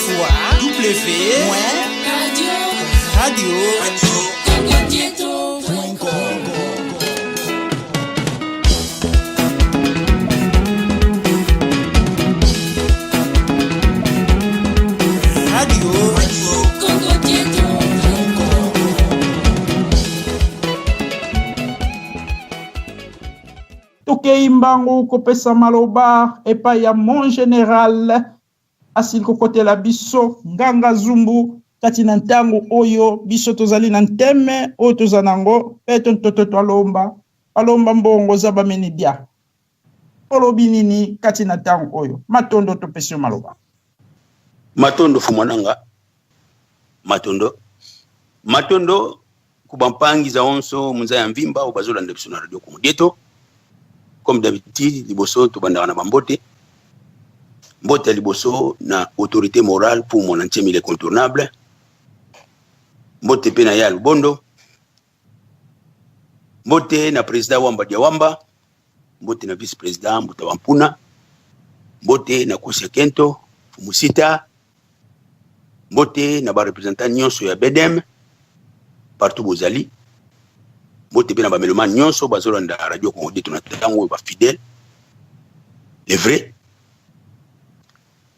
fois W point radio radio .com. Radio Tokei mbangu kopesa maloba epai ya mon general asili kokotela biso Nganga Zumbu kati na ntango oyo biso tozali na nteme oyo toza nango mpe tontoto twalomba balomba mbongo za bamenidia. Olobi nini kati na ntango oyo? Matondo, topesi yo maloba. Matondo fumananga, matondo, matondo kubampangiza onso munza ya mvimba oyo bazolanda biso na Radio Congo Dieto. Comme d'habitude, liboso tobandaka na bambote. Mbote ya liboso na autorité morale pour mon entier l'incontournable. Mbote pe na ya Lubondo. Mbote na président Wamba dia Wamba. Mbote na vice président Mbuta Wampuna. Mbote na Kosia Kento Fumusita. Mbote na ba représentant nyonso ya BDM partout bozali. Mbote pe na ba mélomane nyonso bazolanda Radio Congo Dieto na ntango oyo, ba fidèle les vrais.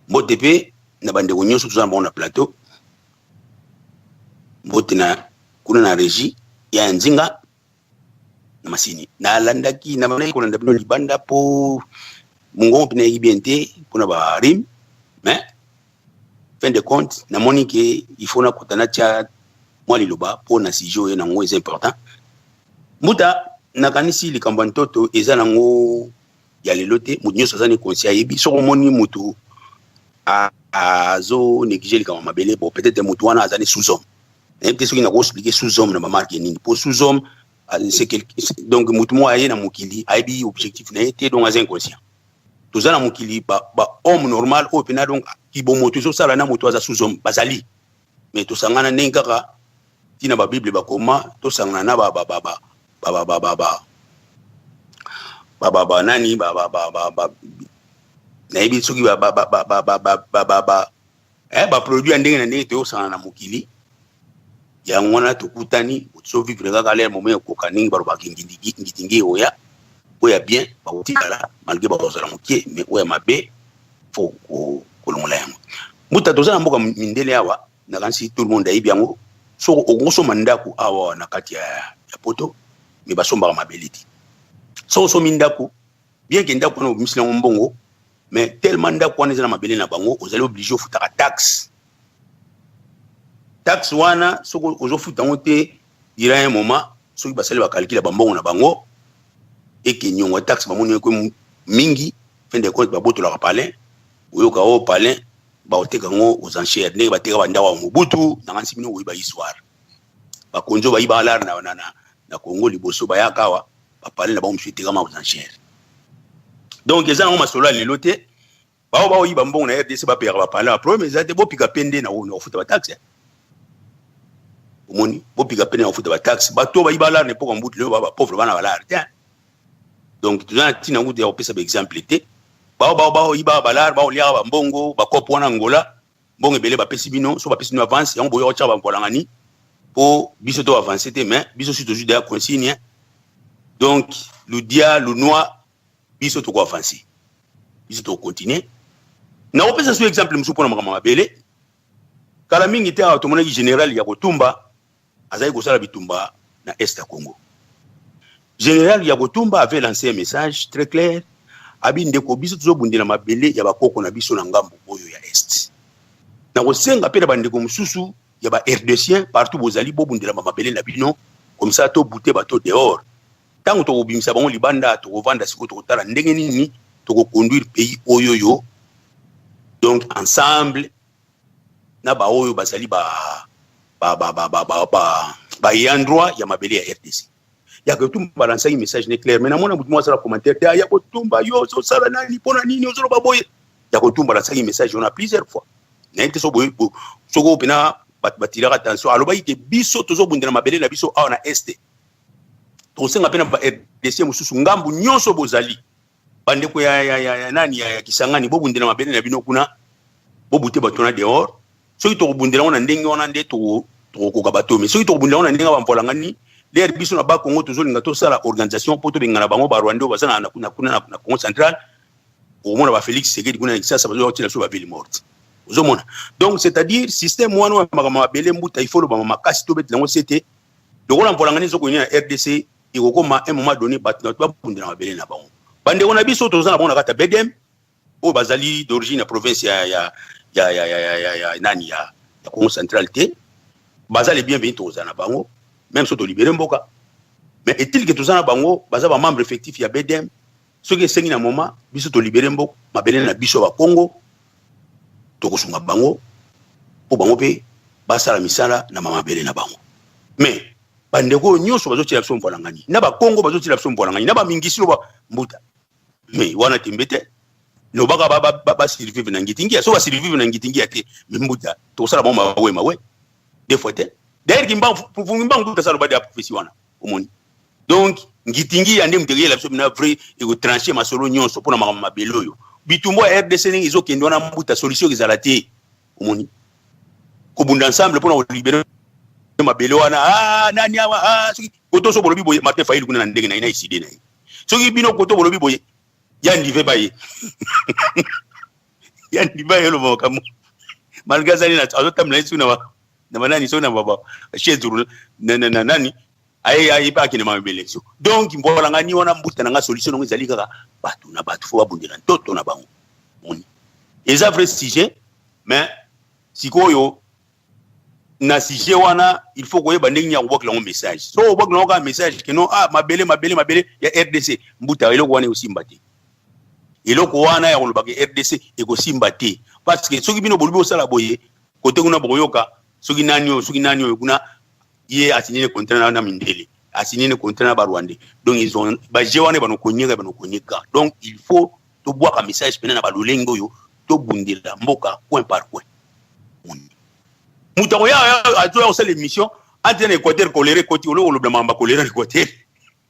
Mbote pe na bandeko nyonso toza na bango na plateau. Mbote na kuna na régie ya Nzinga na masini. Nalandaki, nabandaki kolanda bino libanda po mongongo mpe nayebi bien te mpona ba rime, mais fin de compte namoni ke il faut nakota natia mwa liloba mpo na sujet oyo nango eza important. Mbuta, nakanisi likambo ya ntoto eza nango ya lelo te. Moto nyonso aza ne conscient, ayebi soki omoni moto azo néglige likambo ya mabele, bon, peut-être moto wana aza ne sous homme. Nayebi te soki nako expliquer sous homme na ba marque nini, po sous homme c'est donc moto moko aye na mokili, ayebi objectif na ye te, donc aza inconscient. Toza na mokili ba homme normal oyo mpena, donc kibomoto ezosala na moto aza sous homme bazali, mais tosangana ndenge kaka ntina ba Bible bakoma, tosangana na ba ba ba ba ba ba ba ba ba ba ba nani ba ba ba ba ba nayebi soki ba ba ba ba ba ba ba ba ba ba ba produit ya ndenge na ndenge. Toyosangana na mokili yango wana, tokutani, tozovivre kaka lere momo ekoka ndenge balobaka ngitingi oya oyo ya bien bakotikala malgré bakozala mokie, mais oyo ya mabe faut kolongola yango. Mbuta, toza na mboka mindele awa, nakanisi tout le monde ayebi yango. Soki okosomba ndako awa na kati ya poto, mais basombaka mabele te. Soki osomi ndako, bien ke ndako wana obimisi yango mbongo, mais tellement ndako wana eza na mabele na bango, ozali obligé ofutaka taxe. Taxe wana, soki ozofuta yango te durant un moment, soki basali ba calcul ya bambongo na bango eke niongo ya taxe bamoni eko mingi, fin de compte babotolaka palin. Oyoka oyo palin baoteka yango aux enchères, ndenge bateka bandako ya Mobutu. Nakanisi bino koyeba histoire, bakonzi oyo bayiba l'argent na Congo liboso bayaka awa, bapalin na bango mosusu etekama aux enchères. Donc eza nango masolo ya lelo te. Bao baoyiba mbongo na RDC, bapeyaka bapalin, ba problème eza te. Bopika mpe nde na kofuta ba taxe. Omoni, bopika mpe nde na kofuta ba taxe. Bato bayiba l'argent na époque ya Mobutu, lelo ba pauvre bana ba l'argent te. Donc toza na ntina kutu ya kopesa ba exemple te. Bao baoyiba ba l'argent, baoliaka bambongo bakope wana Ngola, mbongo ebele bapesi bino. So bapesi bino avance yango, boya kotyaka bampoalangani mpo biso to avance te, mais biso si tozwi deya consigne. Donc ludia lunoi, biso toko avance, biso toko continue. Nakopesa so exemple mosusu mpona makambo mabele. Kala mingi te awa tomonaki général ya Kotumba azali kosala bitumba na est ya Congo. Général ya Kotumba avait lancé un message très clair: abi ndeko, biso tozobundela mabele ya bakoko na biso na ngambo oyo ya est. Nakosenga mpe na bandeko mosusu ya ba RDCien partout bozali, bobundela mabele na bino, comme ça tobute bato dehors. Ntango tokobimisa bango libanda, tokovanda sikoyo, tokotala ndenge nini toko conduire pays oyo yo, donc ensemble na baoyo bazali ba ba ba ba ba ba ba ba droit ya mabele ya RDC. Ya Kotumba balansaki message ne clair, mais namona motu moko asala commentaire te: ya Kotumba, yo ozosala nani, mpona nini ozoloba boye? Ya Kotumba alansaki message wana plusieurs fois. Nayebi te soki oyo mpena bato batiraka attention. Alobaki ke biso tozobundela mabele na biso awa na est, tokosenga mpe na ba RDC mosusu, ngambu nyonso bozali, bandeko ya nani ya Kisangani, bobundela mabele na bino kuna, bobute bato na dehors. Soki tokobundela yango na ndenge wana nde tokokoka bato, mais soki tokobundela yango na ndenge ya bampola lere, biso na Bakongo tozolinga tosala organisation mpo tobengana bango, Barwandais oyo baza na kuna na Congo Central. Okomona ba Félix Tshisekedi kuna na Kinshasa bazotia biso baville morte, ozomona. Donc c'est-à-dire système wana oyo makambo mabele, mbuta, il faut lobama makasi, tobetela yango sete lokola mpolanga nini ezokoyina na RDC. Ekokoma un moment donné, bato na bato babundela mabele na bango. Bandeko na biso toza na bango na kati ya BDM oyo bazali d'origine ya province ya nani, ya Congo Central te, baza les bienvenus. Tokozala na bango même so tolibere mboka, mais est-il que toza na bango, baza bamembre effectif ya BDM. Soki esengi na moment biso tolibere mboka, mabele na biso ya Bakongo, tokosunga bango mpo bango mpe basala misala na mabele na bango. Mais bandeko oyo nyonso bazotiela biso mvwalangani na Bakongo, bazotiela biso mvwalangani na bamingisi lo mbuta, mais wana tembe te, lobaka basurvivre na ngitingia. So basurvivre na ngitingia te, mais mbuta, tokosala bango mawe mawe deux fois te. D'ailleurs Kimbangu kuta asala loba ya prophétie wana, omoni. Donc ngitingia nde moto ekeyela biso na vrai, ekotranche masolo nyonso mpona makambo mabele oyo. Bitumbu ya RDC ndenge ezokende wana, mbuta, solution ezala te. Omoni, kobunda ensemble mpona kolibere mabele wana, ah, nani awa, ah, soki koto so bolobi boye, Martin Fayulu kuna na ndenge na ye na eside na ye, soki bino koto bolobi boye, ya ndive baye, ya ndive aye oloba makambo malgré azali azotambola ye soki na banani, soki na chaise na nani, aye aye mpe akende mabele élection. Donc mbolanga ni wana, mbuta na nga, solution nango ezali kaka bato na bato fo babundela ntoto na bango. Moni, eza vrai sujet, mais sikoyo na sujet wana il faut koyeba ndenge nini ya kobwakela yango message. So obwakela yango kaka message ke non, ah, mabele, mabele, mabele ya RDC, mbuta, eloko wana ekosimba te. Eloko wana ya kolobaka RDC ekosimba te, parce que soki bino bolobi osala boye kote kuna, bokoyoka soki nani oyo, soki nani oyo kuna, ye asigné contrat na mindele, asigné contrat na Barwandais. Donc ils ont baje wana banokonyeka, banokonyeka. Donc il faut tobwaka message pene na balolenge oyo tobundela mboka coin par coin. Moto akoya, azoya kosala émission ate na Équateur, choléra ekoti, olo kolobela makambo ya choléra na Équateur,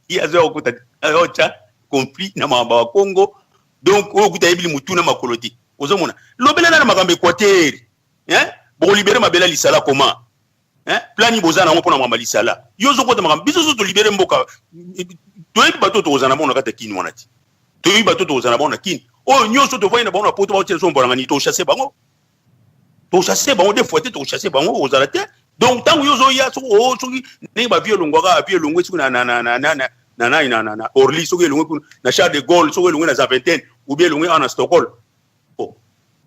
ye azoya kokota, aotya conflit na makambo ya Congo. Donc oyo okuta yebili mutu na makolo te, ozomona, lobela na makambo Équateur, bokolibere mabele ya lisala koma plani boza nango mpona makambo ya lisala. Yo ozokota makambo, biso so tolibere mboka, toyebi bato tokozala na bango na kati ya Kini wana ti, toyebi bato tokozala na bango na Kini oyo nyonso tovandi na bango na Poto, baotia so mbolanga nini, tochasse bango, tochasse bango deux fois te, tochasse bango, ozala te. Donc ntango yo ozoya, soki ndenge bavie elongwaka, avie elongwe soki na nani, na Orly, soki elongwe kuna na Charles de Gaulle, soki elongwe na Zaventem ou bien elongwe awa na Stockholm,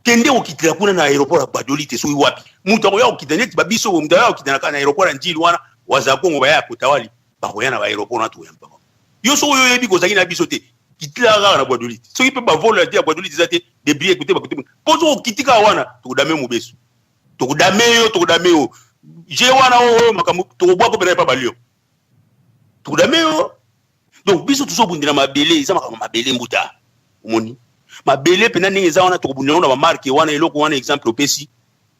kende kokitela kuna na aéroport ya Gbadolite te. Soki wapi moto akoya kokita neti babiso, moto akoya kokita na aéroport ya Njili wana, waza Kongo baya ya Kotawali, bakoya na baaéroport wana, tokoyamba bango. Yo soki oyo oyebi kozalaki na biso te, kitila kaka na Gbadolite. Soki mpe bavol te ya Gbadolite eza te, débris ekute bakute, mpo soki okiti kaka wana, tokodame mobesu, tokodame yo, tokodame yo je wana oyo makambo tokobwaka mpena epa balio, tokodame yo. Donc biso tozobundela mabele, eza makambo mabele, mbuta. Omoni mabele mpena ndenge eza wana, tokobundela ngo na bamarke wana. Eloko wana, exemple opesi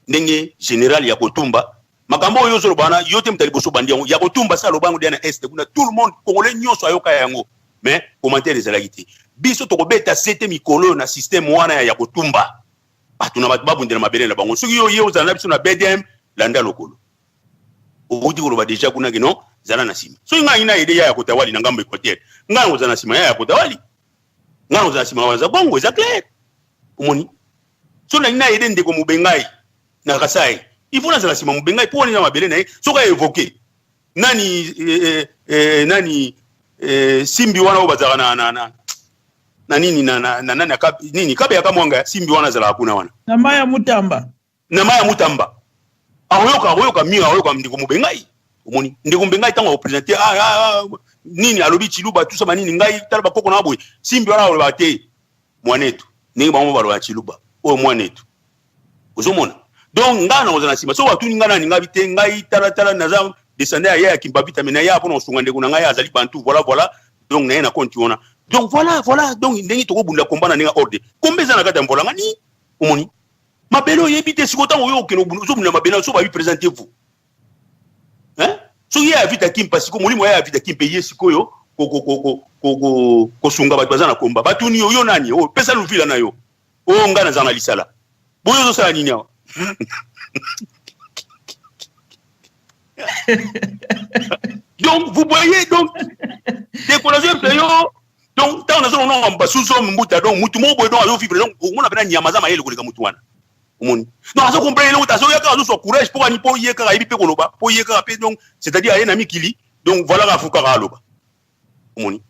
ndenge général ya kotumba makambo oyo ozoloba wana, yo te moto ya liboso bandi yango ya kotumba. Sa aloba yango dia na Est kuna, tout le monde congolais nyonso ayoka yango, mais commentaire ezalaki te. Biso tokobeta sete mikolo oyo na système wana ya kotumba. Bato na bato babundela mabele na bango. Soki yo ye ozala na biso na BDM, landa lokolo outi koloba deja kuna ke non, zala na nsima. Soki ngai na ede ya ya kotawali na ngambo Équateur, ngai kozala na nsima ya ya kotawali, ngai kozala na nsima waza bongo, eza clair. Omoni, so nalingi na ede ndeko Mobengai na Kasai, il faut nazala nsima Mobengai mpo wana eza mabele na ye. Soki aévoke nani, nani, Simbi wana oyo bazalaka na nini, na nani, nini, Kabe ya Kamwanga, Simbi wana azalaka kuna wana. Na Maya Mutamba. Na Maya Mutamba, akoyoka mingi, akoyoka ndeko Mobengai. Omoni ndeko Mobengai ntango akopresente, ah, ah, ah, nini, alobi Chiluba tusa banini, ngai tala bakoko na boye, Simbi wana aloba te mwanetu, ndenge bango baloba Chiluba oyo mwanetu, ozomona. Donc ngai na kozala na nsima. Soki batuni ngai nani, ngai te, ngai talatala, naza descendant ya ye ya Kimpavita, me na ye mpona kosunga ndeko na ngai azali bantu, voilà, voilà. Donc na ye na compte wana. Donc voilà, voilà. Donc ndenge tokobunda komba na ndenge ordre, komba eza na kati ya mvolanga ni. Omoni mabele oyebi te, sikoyo ntango oyo okende ozobunda mabele, so babi présentez vous, hein, soki ye avita Kimpa, sikoyo molimo ye avita Kimpa ye sikoyo kosunga bato baza na komba. Batuni yo, yo nani? Oyo pesa luvila na yo oyo, ngai naza na lisala boyo, ozosala nini awa? Donc vous voyez, donc ndeko, nazoyebisa yo, donc ntango nazolona basusu mbuta, donc mutu moko boye, donc azovivre, donc omona mpena nyama aza mayele koleka mutu wana. Omoni, donc azo comprendre eloko te, azoya kaka, azozwa courage mpo ani, mpo ye kaka ayebi mpe koloba, mpo ye kaka mpe, donc c'est-à-dire aye na mikili, donc voilà, kaka fu kaka aloba. Omoni,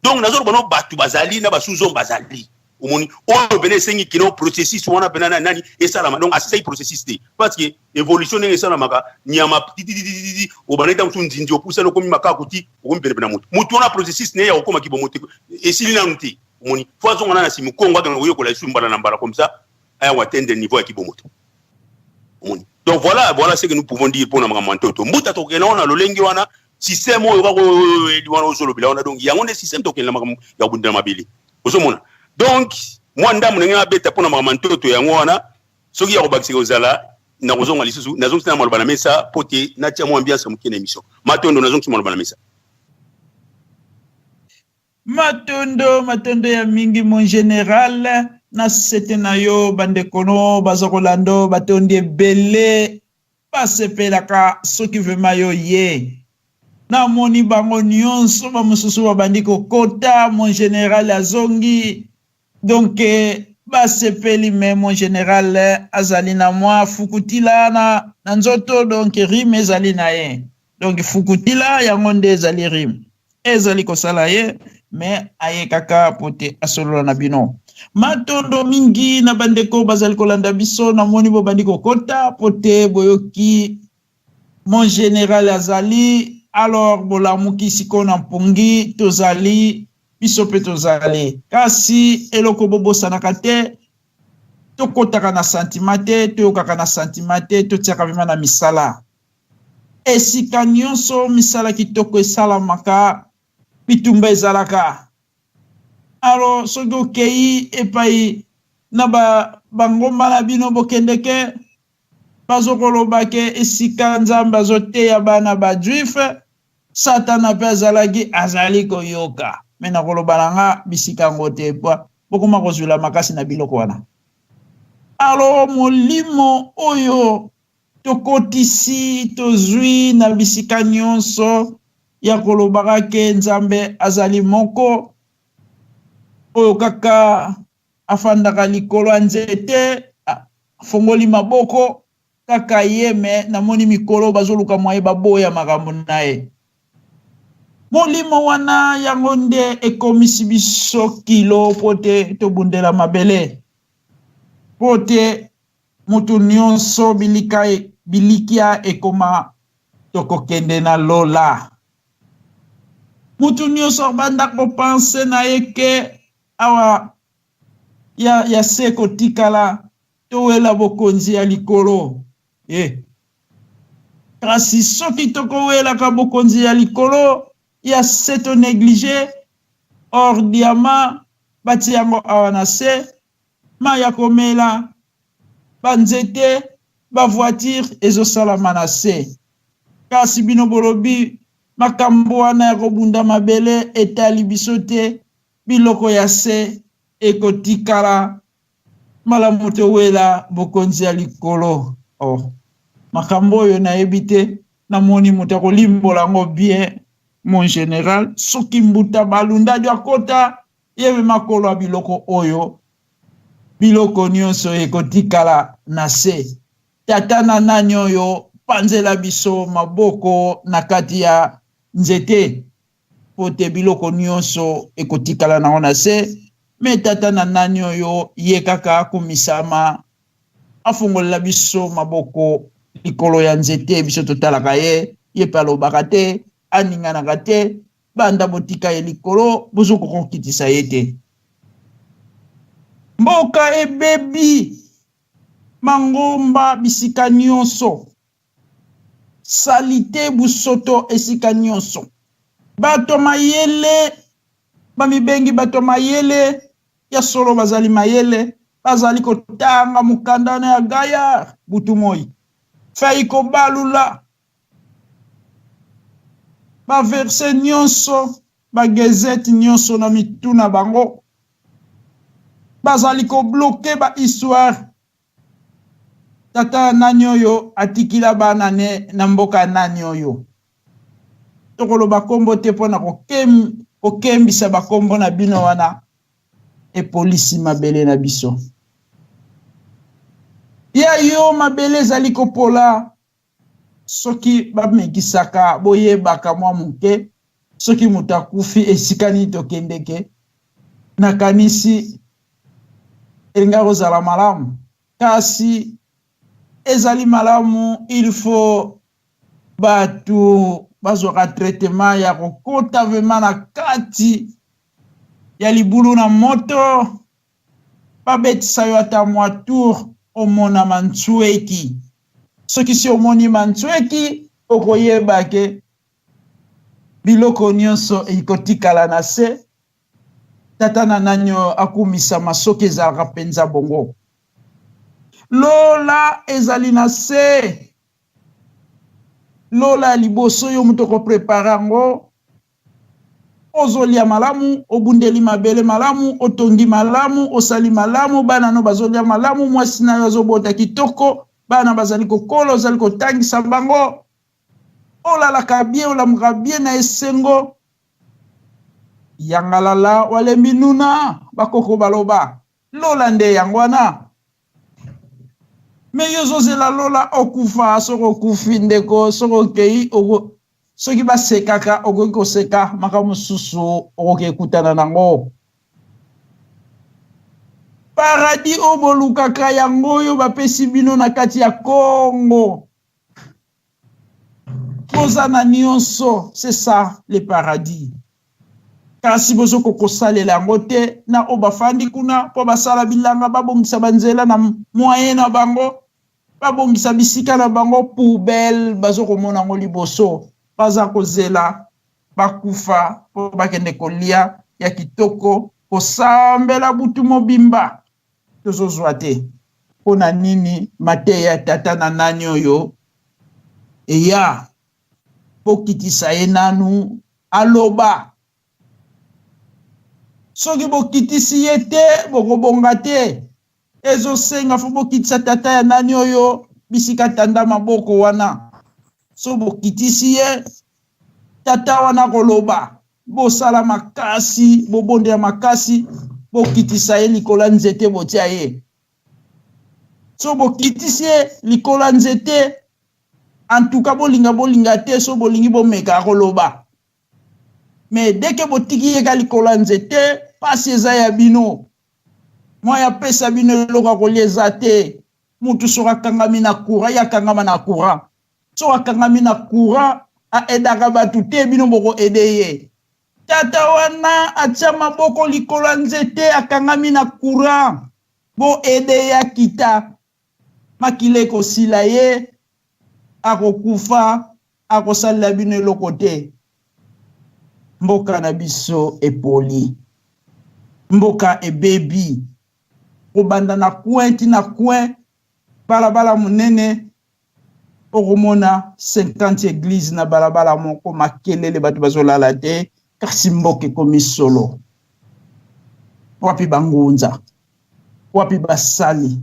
donc nazoloba no, bato bazali na basusu bazali. Omoni, oyo pene esengi kino processus wana pena nani esalama. Donc asisaki processus te, parce que évolution ndenge esalamaka, nyama tititititi, obandaki ntango mosusu nzinzi, opusani, okomi makaku, ti okomi penepene na motu. Motu wana, processus ne ya kokóma kibomo te esili nanu te. Omoni, fo azonga na nsima kongo, akende koyekola esu mbala na mbala, comme ça aya koatteindre niveau ya kibomoto. Omoni, donc voilà, voilà ce que nous pouvons dire mpona makambo ya ntoto. Mbuta, tokokende wana lolenge wana, système oyo kaka eli wana ozolobela wana, donc yango nde système tokende na makambo ya kobundela mabele. Ozomona, donc mwa ndambo ndenge abeta mpona makambo ya ntoto yango wana. Soki ya kobakisa kozala, nakozonga lisusu. Nazongisi na maloba na mesa po te natia mwa ambiance moke na émission. Matondo, nazongisi maloba na mesa. Matondo, matondo ya mingi, mon général. Na sete na yo, bandeko no baza kolanda, batondi ebele, basepelaka soki vraiment yo ye. Namoni bango nyonso, bamosusu babandi kokota. Mon général azongi, donc basepeli. Me mon général azali na mwa fukutila na nzoto, donc rhume ezali na ye. Donc fukutila yango nde ezali rhume ezali kosala ye, me aye kaka po te asolola na bino. Matondo mingi na bandeko bazali kolanda biso. Namoni bobandi kokota po te boyoki mon général azali. Alors bolamuki sikoyo na mpongi, tozali biso mpe tozali. Kasi eloko bobosanaka te, tokɔtaka na sentiment te, toyokaka na sentiment te, totiaka vraiment na misala. Esika nyonso misala kitoko esalamaka, bitumba ezalaka. Alors soki okei epai na bangomba na bino, bokendeke, bazokoloba ke esika Nzambe azoteya bana bajuif, Satana mpe azalaki, azali koyoka. Me nakoloba na nga bisika yango te, po bokoma kozwela makasi na biloko wana. Alors molimo oyo tokotisi, tozwi na bisika nyonso ya kolobaka ke Nzambe azali moko oyo kaka afandaka likolo ya nzete, afongoli maboko kaka ye. Me namoni mikolo bazoluka mwaye baboya makambo na ye. Molimo wana yango nde ekomisi biso kilo mpo te tobundela mabele, mpo te motu nyonso bilika bilikia ekoma tokokende na lola. Mutu nyonso abanda kopenser na ye ke awa ya se kotikala, towela bokonzi ya likolo. Kasi soki tokowelaka bokonzi ya likolo, ya se tonégliger. Or diamant batia yango awa na se, mai ya komela, banzete, bavoiture ezosalama na se. Kasi bino bolobi makambo wana ya kobunda mabele etali biso te, biloko ya se ekotikala, malamu towela bokonzi ya likolo. Oh, makambo oyo nayebi te, namoni moto akolimbola yango bien. Mon général, soki mbuta balundadi akota yebe makolo ya biloko oyo, biloko nyonso ekotikala na se. Tata na nani oyo panzela biso maboko na kati ya nzete, po te biloko nyonso ekotikala nango na se. Me tata na nani oyo ye kaka akomisama, afongolela biso maboko likolo ya nzete, biso totalaka ye, ye mpe alobaka te, aninganaka te. Banda botika ye likolo, bozokoka kokitisa ye te. Mboka ebebi, mangomba bisika nyonso, saleté, busoto esika nyonso. Bato mayele bamibengi bato mayele ya solo, bazali mayele, bazali kotanga mokanda na ya Gaillard butu moi, fai kobalula baverset nyonso, bagazette nyonso na mitu na bango, bazali kobloquer bahistoire. Tata ya nani oyo atikila bana ne na mboka ya nani oyo? Tokoloba kombo te mpo na kokembisa bakombo na bino wana epolisi mabele na biso. Ya yo mabele ezali kopola, soki bamekisaka boyebaka mwa moke, soki moto akufi esika nini tokendeke, nakanisi elingaki kozala malamu. Kasi ezali malamu, il faut bato bazwaka traitement ya kokota vraiment na kati ya libulu na moto, babetisa yo ata mwa tour, omona mantsweki. Soki si omoni mantsweki, okoyeba ke biloko nyonso ekotikala na se. Tata na nani oyo akumisama soki ezalaka mpenza bongo. Lola ezali na se. Lola ya liboso yo moto okoprepare yango. Ozolia malamu, obundeli mabele malamu, otongi malamu, osali malamu, bana no bazolia malamu, mwasi na yo azobota kitoko, bana bazali kokola, ozali kotangisa bango, olalaka bien, olamuka bien na esengo. Yangalala walembi nuna, bakoko baloba. Lola nde yango wana. Me yo ozozela lola okufa, soki okufi ndeko, soki okei, soki basekaka okoki koseka, makambo mosusu okoki ekutana nango. Paradis oyo bolukaka yango oyo bapesi bino na kati ya Congo. Boza na nyonso, c'est ça le paradis. Kasi bozokoka kosalela yango te na oyo bafandi kuna mpo basala bilanga, babongisa banzela na moyen na bango, babongisa bisika na bango, poubelle bazokomona yango liboso, baza kozela bakufa mpo bakende kolia ya kitoko, kosambela butu mobimba tozozwa te. Mpo na nini mateya ya tata na nani oyo eya bokitisa ye nanu aloba? Soki bokitisi ye te bokobonga te. Ezosenga fo bokitisa tata ya nani oyo bisika tanda maboko wana. So bokitisi ye tata wana koloba, bosala makasi, bobondela makasi, bokitisa ye likolo ya nzete botia ye. So bokitisi ye likolo ya nzete, en tout cas bolinga bolinga te, so bolingi bomeka koloba. Mais dès que botiki ye ka likolo ya nzete, pasi eza ya bino. Mwa ya pesa bino eloko ya kolia eza te. Mutu soki akangami na courant, ye akangama na courant. Soki akangami na courant, a aidaka batu te, bino boko aider ye. Tata wana atia maboko likolo ya nzete, akangami na courant, bo aider ye akita. Makila ekosila ye, akokufa, akosalela bino eloko te. Mboka na biso epoli, mboka ebebi, kobanda na coin ti na coin, balabala monene okomona 50 eglise na balabala moko, makelele, bato bazolala te, kasi mboka ekomi solo. Wapi bangunza? Wapi basali?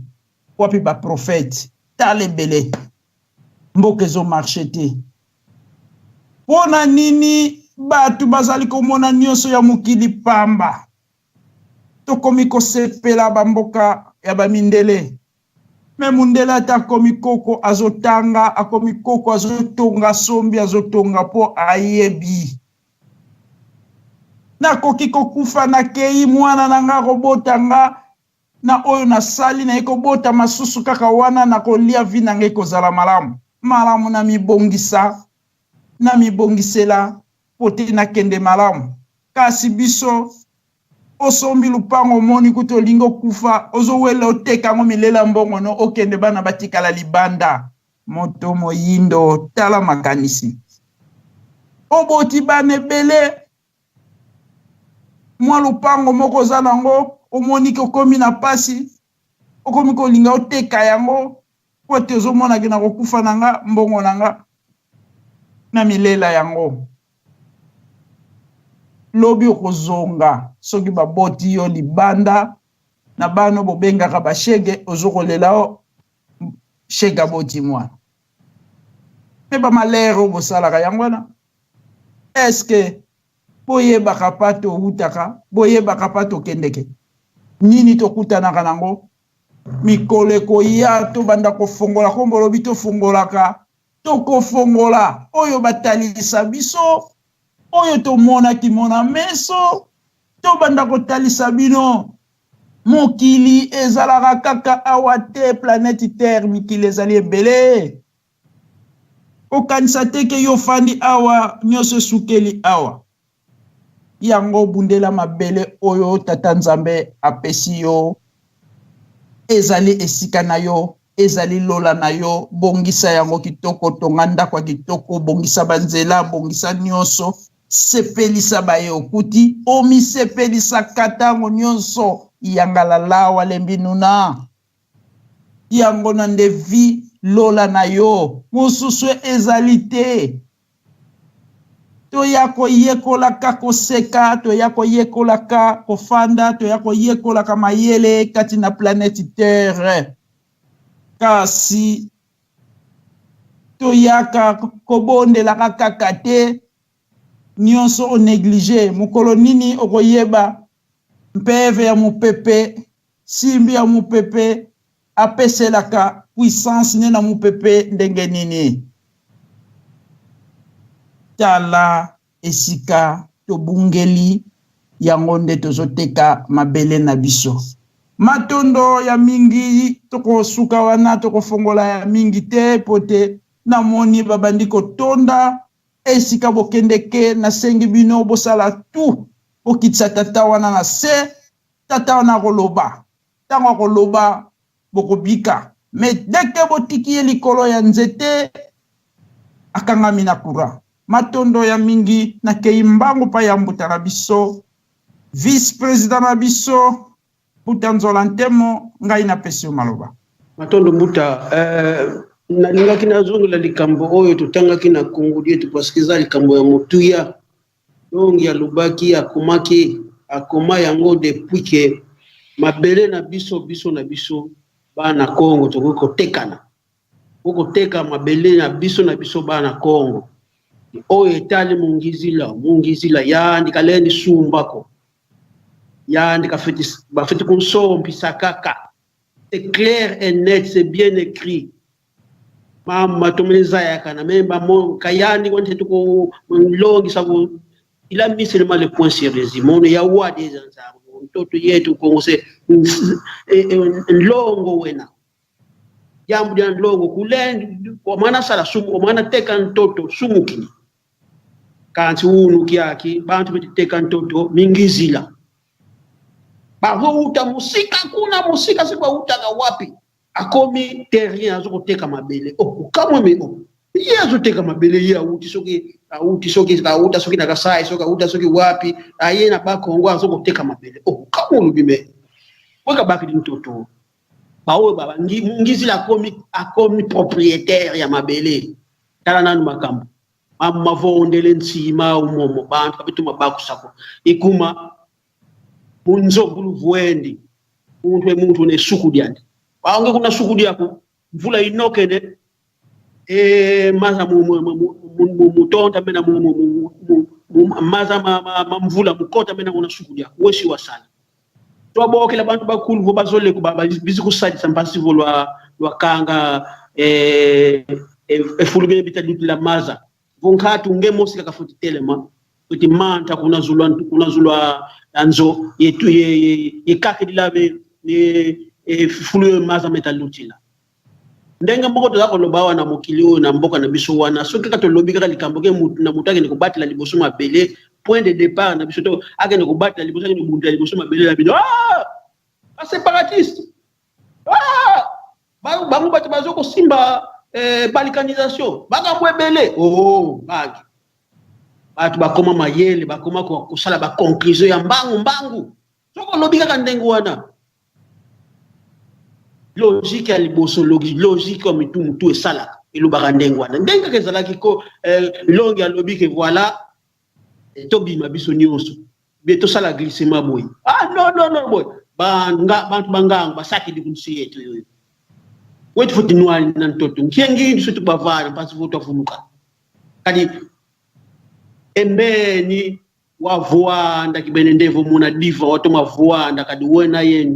Wapi ba prophète? Tala ebele, mboka ezo marche te. Pona nini bato bazali komona nyonso ya mokili pamba? Tokomi kosepela ba mboka ya ba mindele. Me mundele ata akomi koko azotanga, akomi koko azotonga, sombi azotonga po ayebi. Nakoki kokufa nakei, mwana na nga akobota nga na oyo nasali, naye kobota masusu kaka wana nakolia, vi na nga ekozala malamu. Malamu na mibongisa, na mibongisela po te nakende malamu. Kasi biso osombi lupango, omoni kutu olingi okufa, ozowela oteka yango, milela mbongo no okende, bana batikala libanda. Moto moyindo, tala makanisi. Oboti bana ebele, mwa lupango moko oza nango, omoni ke okomi na pasi, okomi kolinga oteka yango po ete ozomona ke nakokufa na nga, mbongo na nga na milela yango. Lobi okozonga soki baboti yo libanda na bano bobengaka bashege, ozokolela o. Shega boti mwana mpe bamalere oyo bosalaka yango wana, eske boyebaka pa towutaka, boyebaka pa tokendeke, nini tokutanaka nango? Mikolo ekoya tobanda kofongola kombo lobi tofongolaka, tokofongola oyo batalisa biso, oyo tomonaki mona meso, tobanda kotalisa bino. Mokili ezalaka kaka awa te, planète Terre, mikili ezali ebele. Kokanisa te ke yo ofandi awa, nyonso esukeli awa. Yango bundela mabele oyo Tata Nzambe apesi yo, ezali esika na yo, ezali lola na yo. Bongisa yango kitoko, tonga ndako ya kitoko, bongisa banzela, bongisa nyonso, sepelisa baye okuti, omisepelisaka ntango nyonso. Yangalala walembi nuna, yango na nde vi lola na yo, mosusu ezali te. Toya koyekolaka koseka, toya koyekolaka kofanda, toya koyekolaka mayele kati na planète Terre, kasi toyaka kobondelaka kaka te, nyonso onéglige. Mokolo nini okoyeba mpeve ya mopepe, simbi ya mopepe apeselaka puissance ne na mopepe ndenge nini? Tala esika tobungeli, yango nde tozoteka mabele na biso. Matondo ya mingi, tokosuka wana, tokofongola ya mingi te po te namoni babandi kotonda esika bokendeke. Nasengi bino bosala tout bokitisa tata wana na se. Tata wana akoloba, ntango akoloba bokobika, me deke botiki ye likolo ya nzete, akangami na courant. Matondo ya mingi, nakei mbangu pa ya mbuta na biso, vice président na biso, Mbuta Nzola Ntemo, ngai napesi yo maloba. Matondo mbuta. Nalingaki nazongela likambo oyo totangaki na Kongo Dietu, parce que eza likambo ya motuya. Dongi alobaki, akomaki, akoma yango depuis ke mabele na biso, biso na biso bana Kongo tokoki kotekana, okoteka mabele na biso na biso bana Kongo. Oyo etali mungizila, mungizila yandika lendi sumbako yandika feti bafeti kunsompisa kaka. C'est clair et net, c'est bien écrit. Mama tomeleza na memba mo kayandi wante tuko longisa ko. Il a mis seulement le point sur les i. Mono ya wadi zanzango mtoto yetu Kongo se nlongo wena jambo lya nlongo kule omwana sala sumu, omwana teka ntoto sumukini kanti unu kiaki bantu betiteka ntoto mingizila bazouta mosika kuna mosika soki bautaka wapi, akomi terrien azokoteka mabele. Oh, okamwe me oh, ye azoteka mabele, ye auti soki auti soki auta soki na Kasai, soki auta soki wapi, aye na Bakongo azokoteka mabele. Oh, okamwe, olobi me weka bakili ntoto baoyo mungizila akomi propriétaire ya mabele. Tala nanu makambo mavondele nsima umomo bantu kabituma bakusako ikuma munzobu luvuendi muntu emuntu ne suku dyandi baonge kuna suku dyako mvula inokene e maza mutonda mena maza mvula mukota mena kuna suku dyako wesi wasala. Twabokela bantu bakhulu vo bazoleko bizikusalisa mpasi vo lwakanga efulumene bitaluti la maza vonkhati ungemosika kafuti telema kuti manta kunazulwa kunazulwa anzo yetu yekakilila fulu maza metalutila. Ndenge moko toza koloba awa na mokili oyo, na mboka na biso wana, soki kaka tolobi kaka likambo ke mutu na mutu akende kobatela liboso mabele, point de départ na biso to akende kobatela liboso, akende kobundela liboso mabele na bino, ah! Baséparatiste, ah! Bango bato bazo kosimba balkanisation, makambo ebele. Oh, bangi bato bakoma mayele, bakoma kosala baconclusion ya mbangu mbangu. Soki olobi kaka ndenge wana, logique ya liboso, logique ya mitu mutu esalaka, elobaka ndenge wana, ndenge kaka ezalaki ko longi alobi ke voilà, tobima biso nyonso be tosala glissement boye. Ah non, non, non, boye bantu bangango basakidi kunsi yetu yoyo. Wetu futi nwali na ntoto nkiengi biso tubavana mpasi vo twavuluka kadi embeni wavuanda kibene ndevo muna diva watoma vuanda kadi wena ye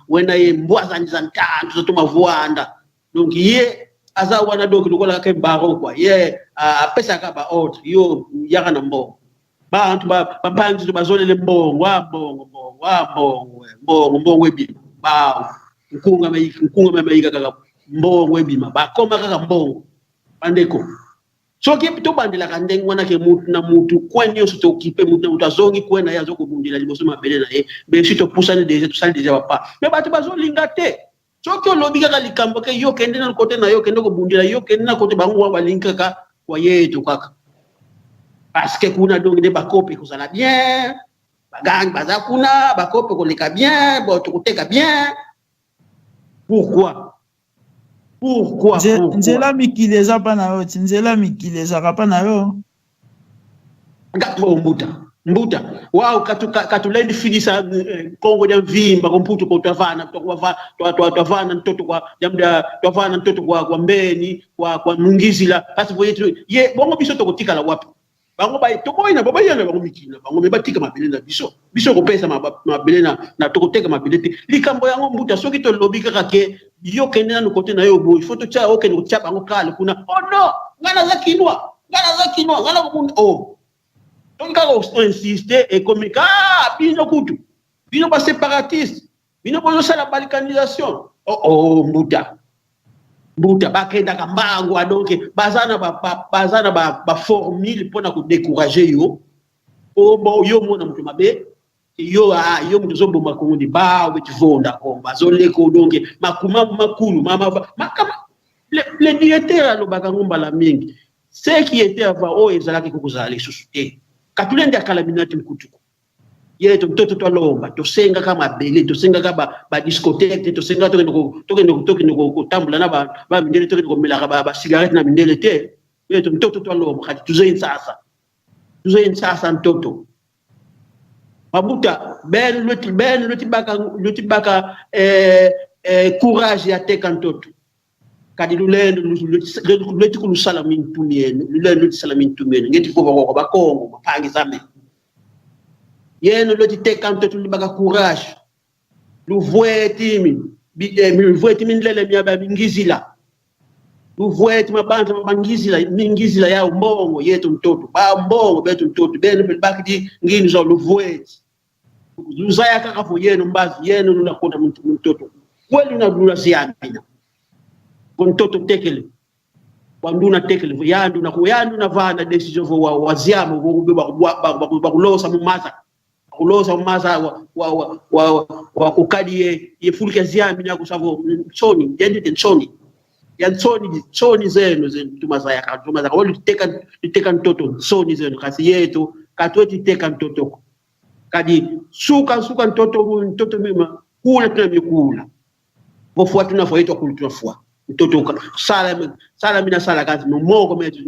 wena ye mbwazani za ntantu zatoma vuanda. Donc ye aza wana donc lokola kaka baron quoi, ye apesaka ba ordre yo yaka na mbongo. Bantu bampanzi bazolele mbongo, a mbongo mbongo, a mbongo mbongo mbongo ebima ba nkunga nkunga mayika kaka mbongo ebima bakoma kaka mbongo. Bandeko, soki tobandelaka ndenge wana ke mutu na mutu coin nyonso tokipe, mutu na mutu azongi coin na ye, azokobundela liboso mabele na ye, mais si topusani déjà, tosali déjà bapa. Mais bato bazolinga te. Soki olobi kaka likambo ke yo kende na kote na yo, kende kobundela, yo kende na kote, bango wana balingi kaka kwa yetu kaka, parce que kuna donc nde bakope kozala bien, bagangi baza kuna, bakope koleka bien, bo tokoteka bien. Pourquoi? Pourquoi? Nzela mikili eza mpa na yo ti, nzela mikili ezalaka mpa na yo. Mbuta, mbuta waw katulendi filisa kongo dia mvimba komputu ko twavana twavana ntoto kwa jamda twavana ntoto kwa mbeni kwa mungizila kasi voyetu ye bongo biso tokotikala wapi? Bango ba tokoyina babayana bango mikili na bango, me batika mabele na biso. Biso kopesa mabele na tokoteka mabele te. Likambo yango, mbuta, soki tolobi kaka ke yo kende nanu kote na yo boye, faut totia okende kotia bango kale kuna. Oh non, ngai naza Kinois, ngai naza Kinois, ngai nakobunda. Oh, soki kaka insiste, ekomi ka bino kutu, bino baséparatiste, bino bozosala balkanisation. Oh, oh, mbuta, mbuta, bakendaka mbango. Donc baza na baformule mpona kodécourager yo. O yo mona moto mabe, yo ah, yo moto ozoboma Kongo ndi ba obeti vonda Kongo bazoleka. Donc makuma makulu mama makama le directeur alobaka ngo mbala mingi: ce qui était avant, oyo ezalaki kokozala lisusu te. Katulende akala minati mkutuku ye to ntoto twalomba, tosengaka mabele, tosengaka badiscothèque te, tosengaka tokende kotambola na bamindele, tokende komelaka basigarete na mindele te. Ye to ntoto twalomba kati tuzoyi nsasa, tuzoyi nsasa ntoto babuta ben loti ben loti baka courage ya teka ntoto kadi lulendo lweti kulusala mintumi yenu, lulendo lweti sala mintumi yenu ngeti kuva koko bakongo bapangi zame yenu lweti teka ntoto libaka courage luvweti mi mindlele miaba mingizila luvweti mabantu mabangizila mingizila ya mbongo yetu mtoto ba mbongo betu mtoto benu bakidi ngini zo luvweti luzaya kaka fo yenu mbazi yenu nunakota mtoto kweli na lulaziyamina ntoto tekele wanduna tekele yandu na yandu na vana décision fo waziama bakulosa mumaza, bakulosa mumaza wa kukadi ye ye fulke ziami na kusavo nsoni jendite nsoni ya nsoni nsoni zenu zenu tumazaya ka tumazaya wali teka teka ntoto nsoni zenu kasi yetu katweti teka ntoto kadi suka suka ntoto ntoto mima kula tuna mikula bofua tuna fo yetu kula tuna fua ntoto sala sala mina sala kazi mumoko metu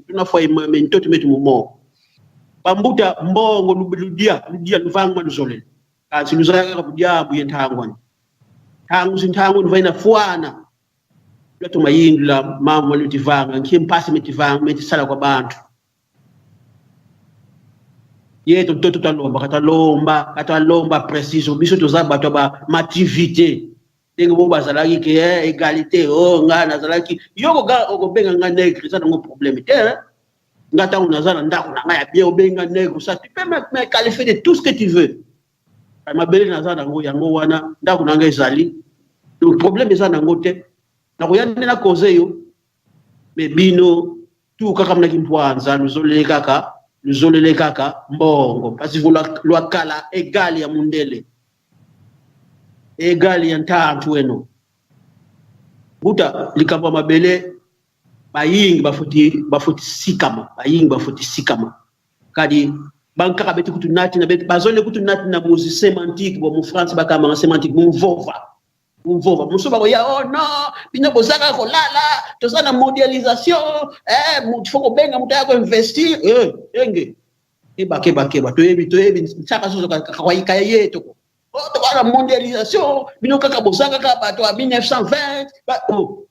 tuna fua me ntoto metu mumoko bambuta mbongo ludia ludia luvangwa luzolele kasi luzaya kabudiabu yentangwa tangu sintangu luvaina fuana lwato mayindula mama lutivanga nkhimpasi metivanga metisala kwa bantu yetu ntoto twalomba katwalomba katwalomba precision. Biso toza bato ba mativité ndenge bo bazalaki ke égalité. O nga nazalaki yo okobenga nga nègre, eza nango problème te. Nga ntango naza na ndako na ngai ya bien, obenga nègre, ça tu peux me qualifier de tout ce que tu veux. Mabele naza nango yango wana, ndako na ngai ezali, donc problème eza nango te. Nakoya nde nakoze yo. Me bino tu kaka mnaki mpwanza luzolele kaka luzolele kaka mbongo parce que lwakala egali ya mundele egali ya ntantu weno buta likambo ya mabele. Bayingi bafuti bafuti sikama, bayingi bafuti sikama kadi bankaka beti kutu nati na beti bazole kutu nati na muzi sémantique bo mu France bakama sémantique muvova muvova mosusu bakoya: oh non, bino bozaka kolala, toza na mondialisation, faut kobenga moto aya koinvestir. Enge keba keba keba, toyebi toyebi ntiaka soso kaya ye toko. Oh, tokola mondialisation, bino kaka boza kaka bato ya 1920. Oh.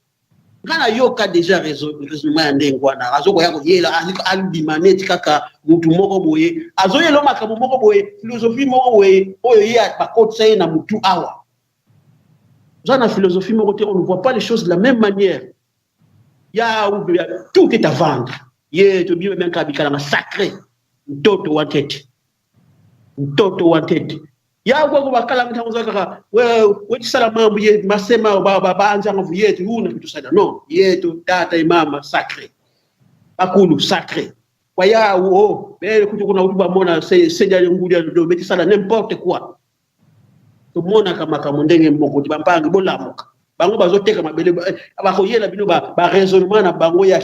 Nga nayoka déjà raisonnement ya ndenge wana, azokoya koyela alibima neti kaka mutu moko boye azoyela makambo moko boye, philosophie moko boye oyo ye bakotisa ye na mutu. Awa oza na philosophie moko te, on ne voit pas les choses de la même manière. Ya tout est à vendre. Ye tobima menka bikalanga sacré mtoto wa tete, mtoto wa tete yakwako bakalanga ntango za kaka wetisala mambo ye masema baanzanga vu yetu una kitusala no yetu tata imama sacré bakulu sacré kwa yawu o bele kuti kuna kuti bamona seja ngudia do betisala n'importe quoi. Tomonaka makambo ndenge moko ti bampangi bolamuka. Bango bazoteka mabele, bakoyela bino ba raisonnement na bango ya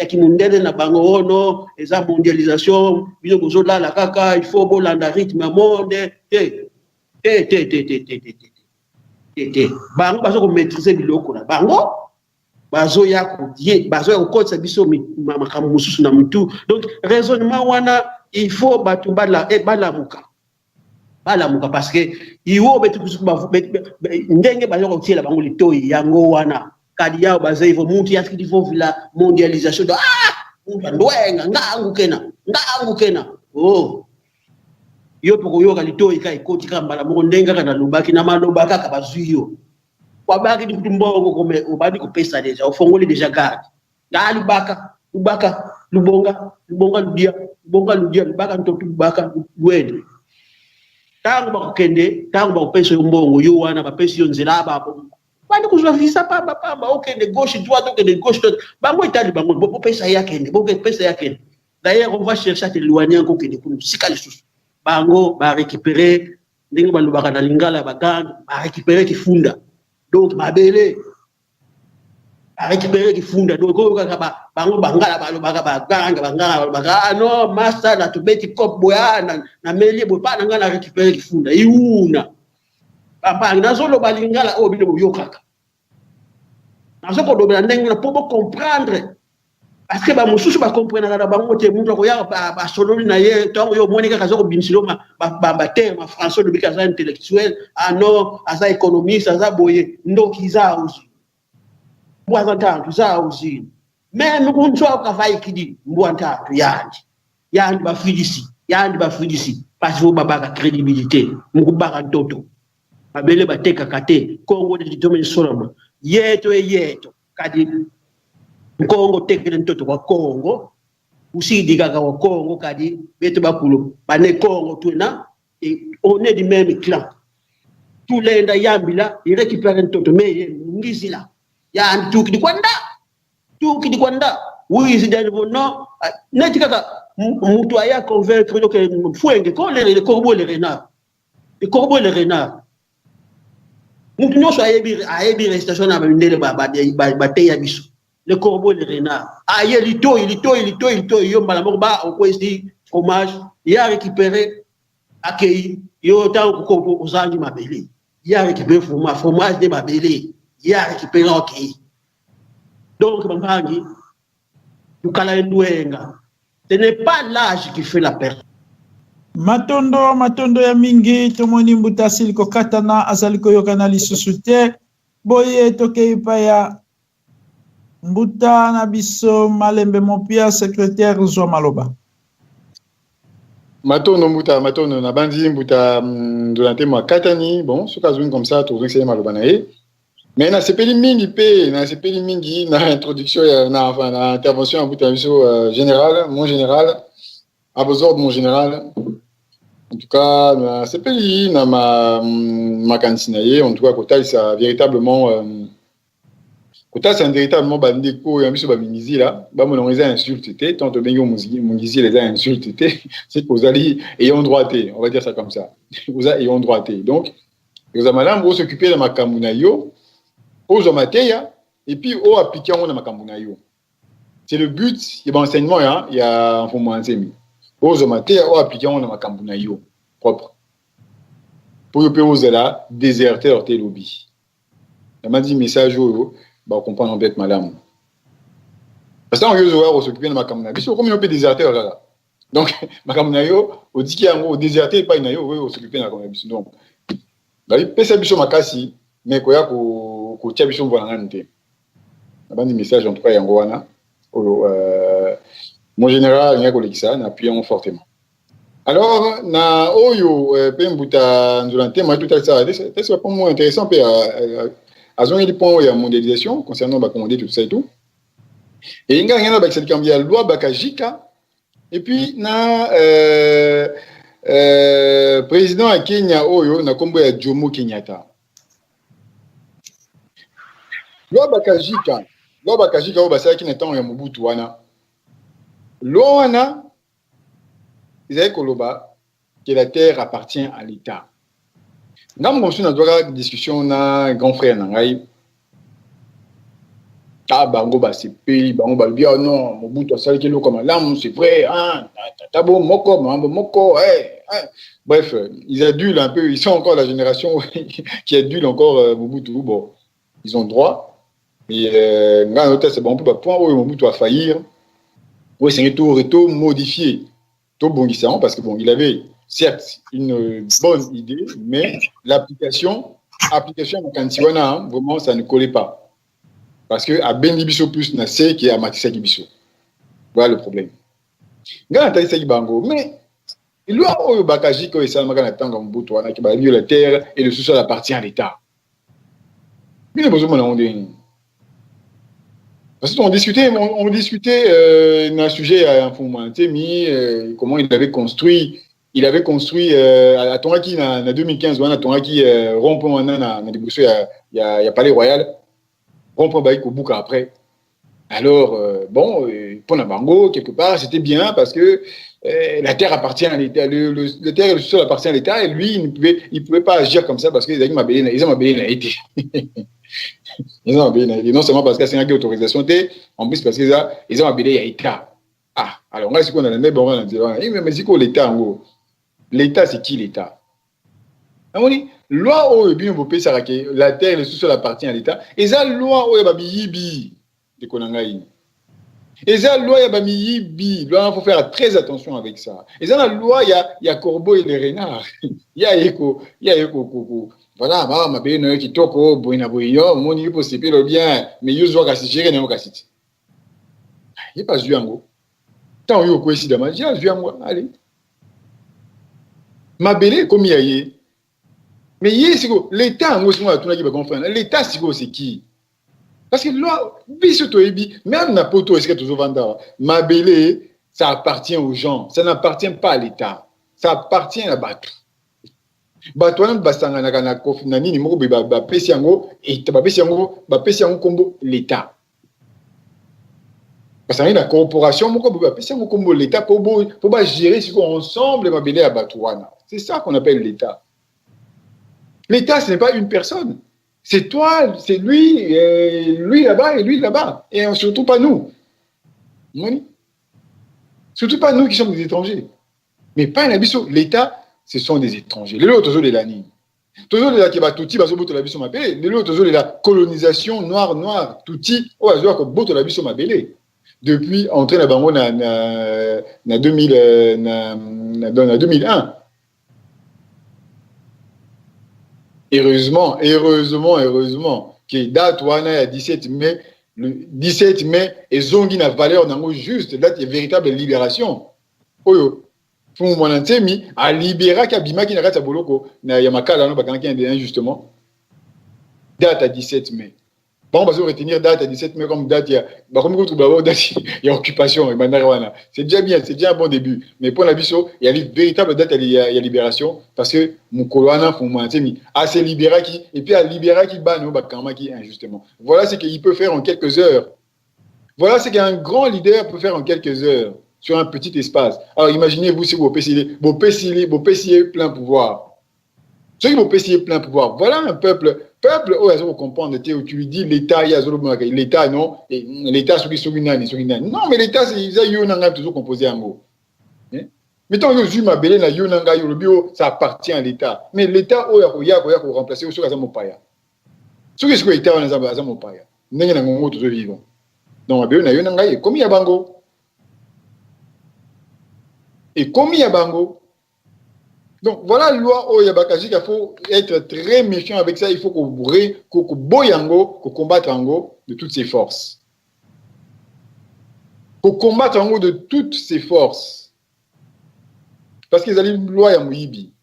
kimundele na bango. Oh non, eza mondialisation, bino bozolala kaka, il faut bolanda rythme ya monde. Te, te, te, te, te, te, te, te, te, te. Bango baza komaîtriser biloko na bango, bazoya bazoya kokotisa biso makambo mosusu na mutu. Donc raisonnement wana, il faut bato balamuka, balamuka, parce que iwo ndenge baza kotiela bango litoi yango wana kadi yao baza ivo muntu yasikiti vovila mondialisation. Ah, muntu andwenga ngangu kena ngangu kena. Oh, yo mpe koyoka litoi ka ekoti kaka mbala moko ndenge kaka nalobaki na maloba kaka bazwi yo wabaki kutu mbongo kome obandi kopesa déjà, ofongoli déjà garde nga lubaka lubaka lubonga lubonga ludia lubonga ludia lubaka ntoto lubaka lwende. Ntango bakokende, ntango bakopesa yo mbongo yo wana, bapesi yo nzela, bandi kozwa visa pamba pamba, okende gauche droite, okende gauche droite. Bango etali bango, bopesa ye akende, bopesa ye akende. D'ailleurs, on va chercher à t'éloigner encore, okende kuna sika lisusu. Bango barécupérer, ndenge balobaka na lingala ya bagande, barécupérer kifunda, donc mabele barécupérer kifunda. Donc oyo kaka bango bangala balobaka, baganga bangala balobaka: "Ah non, masa na tobeti cop boye, ah na melie boye pa na ngai na récupérer kifunda." Iuna bampangi, nazoloba lingala oyo bino boyokaka, nazokolobela ndenge wana mpo bocomprendre, parce que bamosusu bakomprenaka na bango te. Mutu akoya, basololi na ye, ntango yo omoni kaka aza kobimisilo baterme français, olobiki aza intellectuel. Ah non, aza économiste, aza boye. Ndoki za auzi mbwa za ntantu za auzini meme kuntswa kavaikidi mbwa ntantu yandi yandi bafilisi yandi bafilisi parce que babaka crédibilité mukubaka ntoto mabele batekaka te. Kongo neti soloma yeto eyeto kadi nkongo tekele ntoto kwa Kongo usidi kaka wa Kongo kadi beto bakulu bane Kongo tuna, on est du même clan. Tulenda yambila irécupère ntoto me ngizila ya tukidi kwanda tukidi kwanda wizi dani no neti kaka mutu aya convaincre que fuenge ko le corbeau, le renard, le corbeau, le renard. Mutu nyonso ayebi, ayebi récitation na bandele bateya biso, le corbeau, le renard. Aye litoi litoi litoi litoi yo mbala moko ba okwesi fromage ye arécupéré akei. Yo ntango ozangi mabele, ye arécupéré fromage, fromage nde mabele ye arécupéré akei. Donc bampangi tukala ndwenga, ce n'est pas l'âge qui fait la personne. Matondo, matondo ya mingi. Tomoni mbuta asili kokatana, azali koyokana lisusu te. Boye tokei epai ya mbuta na biso Malembe Mopia, secrétaire, zwa maloba. Matondo mbuta, matondo. Nabandi mbuta ndola te akatani. Bon, soki azongi comme ça, tozongisa ye maloba na ye. Mais nasepeli mingi mpe nasepeli mingi na introduction ya na, enfin, na intervention ya mbuta na biso général, mon général, à vos ordres, mon général. En tout cas, nasepeli na makanisi na ye. En tout cas, kotalisa véritablement kotalisa véritablement bandeko ya biso bamingizila bamona yango eza insulte te. Tant tobengi mongizila, eza insulte te, c'est kozali ayant droit te, on va dire ça comme ça, oza ayant droit te. Donc eza malamu os'occuper na makambo na yo, ozwa mateya et puis oappliquer yango na makambo na yo. C'est le but ya baenseignement ya mfumu ya Nzembi: ozwa mateya, oappliquer yango na makambo na yo propre, mpo yo mpe ozala déserteur te. Elobi namandi message oyo bacomprendre peut-être malamu, parce que ntango yo ozoya kos'occuper na makambo na biso, okomi yo mpe déserteur kaka. Donc makambo na yo otiki yango, odéserter epai na yo, oyo os'occuper na makambo na biso. Donc Babi pesa biso makasi mais koya ko kotia biso mvua na ngani te. Nabandi message en tout cas yango wana oyo mon général alingaki kolekisa na appuyer yango fortement. Alors na oyo pe mbuta nzola ntema totalisa talisa point moko intéressant pe azongeli point oyo ya mondialisation concernant ba commandite tout ça et tout. Et nga ngena bakisa likambo ya loi Bakajika et puis na président ya Kenya oyo na kombo ya Jomo Kenyatta. Loi Bakajika, loi Bakajika oyo basalaki na ntango ya Mobutu wana. Loi wana ezali koloba que la terre appartient à l'État. Ngambo mosusu nazwaka discussion na grand frère na ngai. Ah, bango basepeli, bango balobi ah non, Mobutu asalaki eloko malamu, c'est vrai, hein, tata bo moko, mambo moko, hey, hein. Bref, ils adulent un peu, ils sont encore la génération qui adule encore Mobutu. Bon, ils ont droit. Mais ngai nota c'est bon, ba point oyo Mobutu a faillir. Oui, c'est tout tout modifié, tout bongisa parce que bon, il avait certes une bonne idée, mais l'application, application makanisi wana, vraiment ça ne collait pas. Parce que abendi biso plus na se ke amatisaki biso. Voilà le problème. Ngai natalisaki bango, mais loi oyo Bakajika oyo esalamaka na ntango ya Mobutu wana, ke balobi la terre et le sous-sol appartient à l'État. Bino bozomona yango ndenge nini? Parce qu'on discutait, on discutait d'un sujet à Mfumu Ntemi, comment il avait construit, atongaki na 2015 wana, atongaki rond-point wana na liboso ya Palais Royal, rond-point bayi kobuka après. Alors, bon, pour bango, quelque part, c'était bien parce que la terre appartient à l'État, la terre et le sous-sol appartient à l'État, et lui, il pouvait pas agir comme ça parce qu'ils avaient été. Ils ont non seulement parce qu'il y a une autorisation, en plus parce qu'ils ont appelé l'État. Ah, alors, on a ce qu'on a bon, on a dit, mais c'est quoi l'État en gros? L'État, c'est qui l'État? Loi oyo bino bopesaka ke la terre et le sous-sol appartient à l'État, eza loi oyo babiyibi, ndeko na ngai. Eza loi ya bamiyibi, loi, il faut faire très attention avec ça. Eza la loi ya corbeau et les renards. Ya eko, ya eko koko. Voilà, ba mabele na yo kitoko, boye na boye yo, omoni yo posepela bien, mais yo zwaka kasi gérer na yo kasi ti. Ye pas zwi yango. Ntango yo okwesi dama, ye azwi yango, allez. Mabele ekomi ya ye. Mais ye siko l'État yango siko atunaki ba grand frère, l'État siko c'est qui? Parce que loi biso toyebi, même na poto esika tozovanda awa, mabele ça appartient aux gens, ça n'appartient pas à l'État, ça appartient à bato. Bato wana basanganaka na kofi na nini moko boye, bapesi yango bapesi yango kombo l'État. Basangani na corporation moko boye, bapesi yango kombo l'État po bagérer sikoyo ensemble mabele ya bato wana. C'est ça qu'on appelle l'État. L'État, ce n'est pas une personne. C'est toi, c'est lui, lui là-bas et lui là-bas. Et surtout pas nous. Oui. Surtout pas nous qui sommes des étrangers. Mais pas na biso. L'État, ce sont des étrangers. Lelo tozolela nini? Tozolela ke batuti bazobotola biso mabele. Lelo tozolela colonisation noire noire tuti oyo azwaka kobotola biso mabele. Depuis entrée na bango na 2000 na 2001. Heureusement, heureusement, heureusement que date wana ya 17 mai, le 17 mai ezongi na valeur nango juste date ya véritable libération. Oyo Mfumu Mwana Nsemi alibéraki, abimaki na kati ya boloko na ya makala no bakangaki injustement. Date à 17 mai. Bon, bazo retenir date à 17 mai comme date ya bakomi kutu ba date ya occupation et bandaka wana. C'est déjà bien, c'est déjà un bon début. Mais pour la biso, il y a une véritable date ya libération parce que mokolo wana Mfumu Mwana Nsemi a se libéraki et puis a libéraki bano bakamaki injustement. Voilà ce qu'il peut faire en quelques heures. Voilà ce qu'un grand leader peut faire en quelques heures sur un petit espace. Alors imaginez-vous si vous pèsez plein pouvoir. Ceux qui vont pèser plein pouvoir, voilà un peuple, peuple, oh, ils vont comprendre, tu lui dis l'État, il y a l'État, non, l'État, ceux qui sont non, mais l'État, c'est ils ont toujours composé un mot. Mais tant que je m'appelle na yo nanga yo bio, ça appartient à l'État. Mais l'État, oh, il y a remplacer ceux qui sont paya. Ceux qui sont l'État, on a un paya. Ndenge na ngongo toujours vivant. Donc, na yo nanga comme il y a bango. Et comme il y a bango. Donc voilà loi oyo ya Bakajika, il faut être très méfiant avec ça, il faut koboya yango, kocombattre yango de toutes ses forces. Kocombattre yango de toutes ses forces. Parce que ezali loi ya moyibi.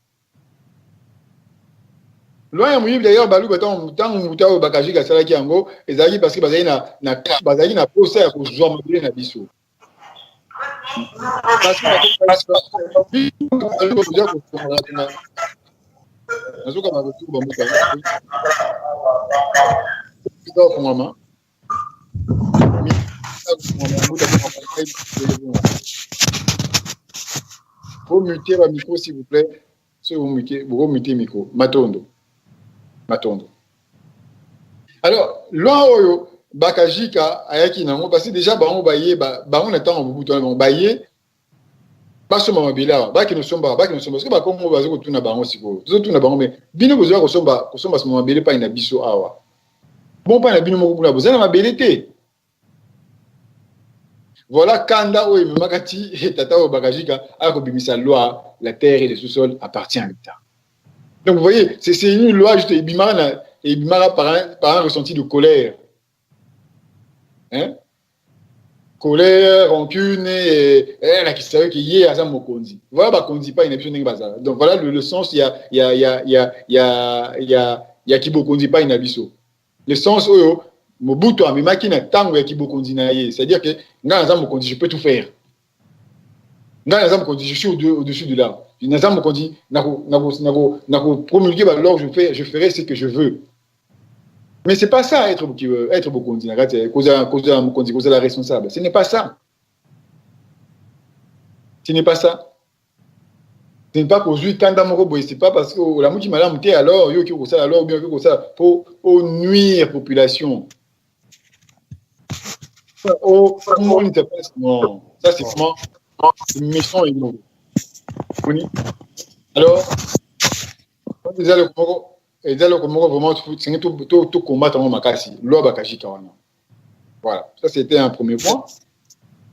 Loi ya moyibi d'ailleurs, baluba ntango moto oyo Bakajika asalaki yango, ezalaki parce que bazalaki na posa ya kozwa mabele na biso. Parce que nazoka baretour bamboka ofungwama. Faut muter ba micro, s'il vous plaît. Si vous mutez, vous mutez micro. Matondo. Matondo. Alors, loi oyo Bakajika ayaki nango, parce que déjà bango baye bango na ntango Mobutu wana, bango baye basomba mabele awa, bakende osomba, bakende osomba. Soki bakongo baza kotuna bango sikoyo, tozotuna bango: mais bino bozoya kosomba soma mabele pai na biso awa, bon, mpai na bino moko kuna boza na mabele te. Voilà kanda oyo ememaka ti tata oyo Bakajika aya kobimisa loi "la terre et le sous-sol appartient à l'État". Donc vous voyez, c'est une loi juste ebimaka par un ressenti de colère, hein? Colère, rancune, elakisa yo ke ye aza mokonzi. Voilà bakonzi pai na biso ndenge bazala. Donc voilà le sens ya kibokonzi pai na biso, le sens oyo Mobutu amemaki na ntango ya kibokonzi na ye, c'est-à-dire que ngai naza mokonzi, je peux tout faire, ngai naza mokonzi, je suis au-dessus de là, naza mokonzi, nakopromulguer baloi, je ferai ce que je veux. Mais c'est pas ça être bokonzi na kati, kozala mokonzi, kozala responsable. Ce n'est pas ça, ce n'est pas ça. Ce n'est pas kozwi kanda moko boye, c'est pas parce que olamuki malamu te alors yo okoki kosala alors, bien okoki kosala po onuire population. Omonisa place, non, ça c'est vraiment méchant et mauvais. Alors eza eloko moko vraiment sengi tocombattre yango makasi, loi Bakajika wana. Voilà, ça c'était un premier point.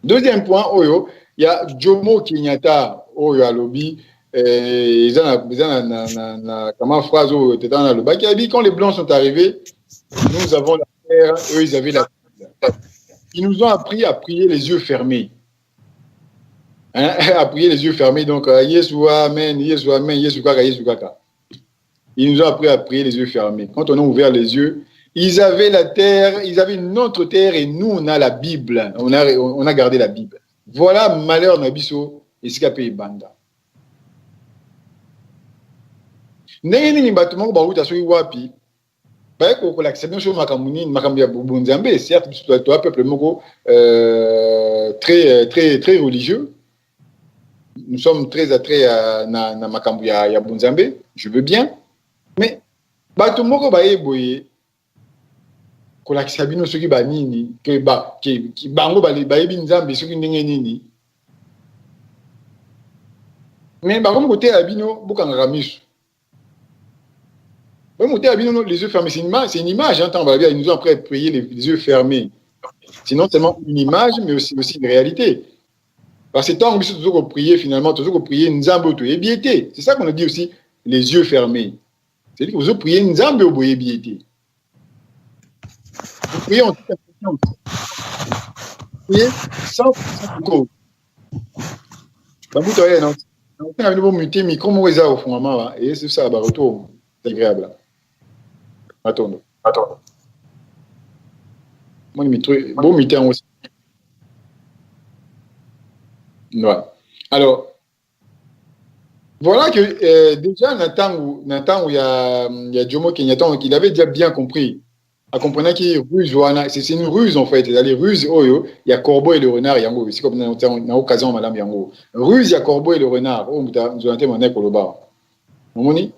Deuxième point oyo ya Jomo Kenyatta oyo alobi, eza na kama phrase oyo teta wana alobaki, abi: "Quand les blancs sont arrivés, nous avons la terre, eux ils avaient la Bible. Ils nous ont appris à prier les yeux fermés." Hein? À prier les yeux fermés, donc Yesu amen, Yesu amen, Yesu kaka, Yesu kaka. Ils nous ont appris à prier les yeux fermés. Quand on a ouvert les yeux, ils avaient la terre, ils avaient notre terre et nous, on a la Bible. On a gardé la Bible. Voilà malheur na biso, esika pe ebanda. Ndenge nini bato moko bauta soki wapi, baye kolakisa biso makambo nini, makambo ya bonzambe? Certes, biso toa peuple moko très très très religieux, nous sommes très attraits na makambo ya bonzambe, je veux bien, mais bato moko baye boye kolakisa bino soki banini ke bango bayebi Nzambe soki ndenge nini, mais bakomi koteya bino bokangaka miso. Boteya bino les yeux fermés, c'est une image, c'est une image, hein. Ils nous ont appris à prier les yeux fermés. C'est non seulement une image, mais aussi une réalité. Parce que tant que toujours prier, finalement, toujours prier Nzambe toyebi te. C'est ça qu'on a dit aussi, les yeux fermés. C'est-à-dire que vous priez Nzambe boyebi te. Vous priez en toute confiance. Vous priez sans cause. Babuto ye non. Na bino muter micro moko eza ofungama et c'est ça ba retour, c'est agréable. Attends. Attends. Moi bon muter aussi. Voilà. Alors voilà que déjà na ntango ya Jomo Kenyatta, il avait déjà bien compris. A comprenant que ruse wana, c'est une ruse en fait, ezali ruse oyo ya corbeau et le renard. Yango esika na occasion malamu yango, ruse ya corbeau et le renard oyo moto nzona te manda koloba. Omoni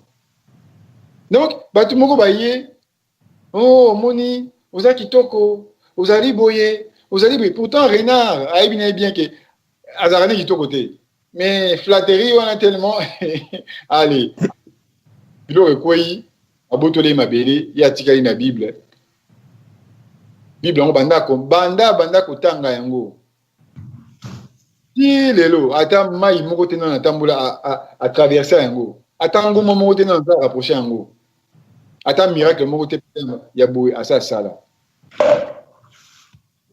donc bato moko baye: "Oh, omoni, oza kitoko, ozali boye, ozali boye." Pourtant renard ayebi na ye bien ke azalaka ne kitoko te, mais flatterie wana tellement, allez, biloko ekwei, abotoli ye mabele, ye atikali na Bible. Bible yango banda kotanga yango ti lelo, ata mai moko te nano atambola atraverse yango. Ata ngomba moko te nanu aza rapproche yango. Ata miracle moko te ya boye asa asala.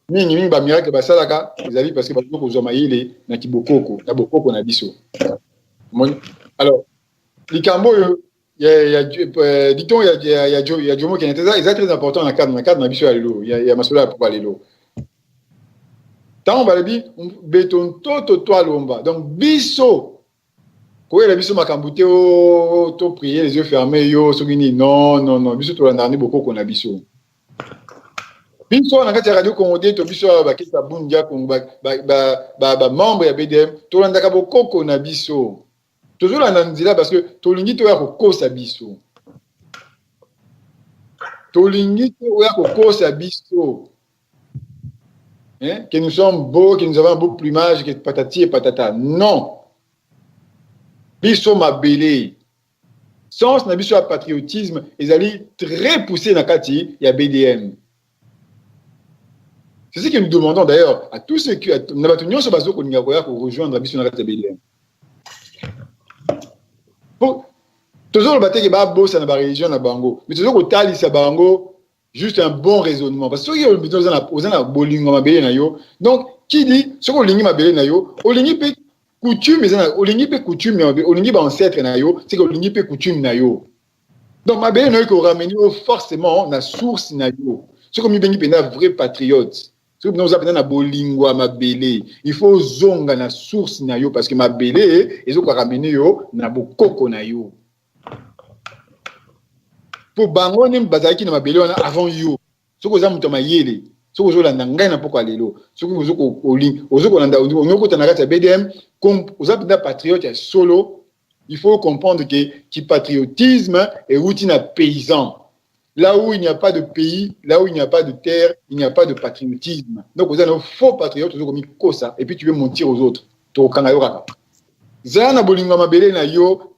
Mingi mingi ba miracle basalaka ezali parce que bazo kozwa mayele na kibokoko, na bokoko na biso. Omoni? Alors likambo oyo ya ya euh, dit-on ya ya ya, ya Jomo Kenyatta eza, eza très important na cadre na biso ya lelo, ya masolo ya pokwa lelo. Ntango balobi beto ntoto twalomba, donc biso koyela biso makambo te o to prier les yeux fermés yo soki nini. Non, non, non, biso tolandaka nde bokoko na biso. Biso na kati ya Radio Congo te, to biso awa bakesa Bundia Congo, bamembre ya BDM, tolandaka bokoko na biso. Tozolanda nzela parce que tolingi toya kokosa biso, tolingi toya kokosa biso, hein? Que nous sommes beaux, que nous avons un beau plumage, que patati et patata. Non, biso mabele, sens na biso ya patriotisme ezali très poussé na kati ya BDM. C'est ce que nous demandons d'ailleurs à tous ceux qui, na bato nyonso bazo kolinga koya korejoindre biso na kati ya BDM. Po tozoloba te ke babosana bareligion na bango, mais tozo kotalisa bango juste un bon raisonnement, parce que soki oza na bolingo mabele na yo, donc qui dit soki olingi mabele na yo, olingi mpe coutume, eza na olingi mpe coutume ya mabe, olingi baancêtre na yo, c'est que olingi mpe coutume na yo. Donc mabele na yo ekoramener yo forcément na source na yo. Soki omibengi mpenza vrai patriote, soki mpenza oza mpenza na bolingo ya mabele, il faut ozonga na source na yo, parce que mabele ezokoramener yo na bokoko na yo, mpo bango nde bazalaki na mabele wana avant yo. Soki oza moto ya mayele, soki ozolanda ngai na poko ya lelo, soki ozokolanda, okota na kati ya BDM, oza mpenza patriote ya solo, il faut comprendre que ki patriotisme euti na paysan. Là où il n'y a pas de pays, là où il n'y a pas de terre, il n'y a pas de patriotisme. Donc oza na faux patriote, ozokomikosa et puis tu veux mentir aux autres. Tokokanga yo kaka. Zala na bolingo ya mabele na yo,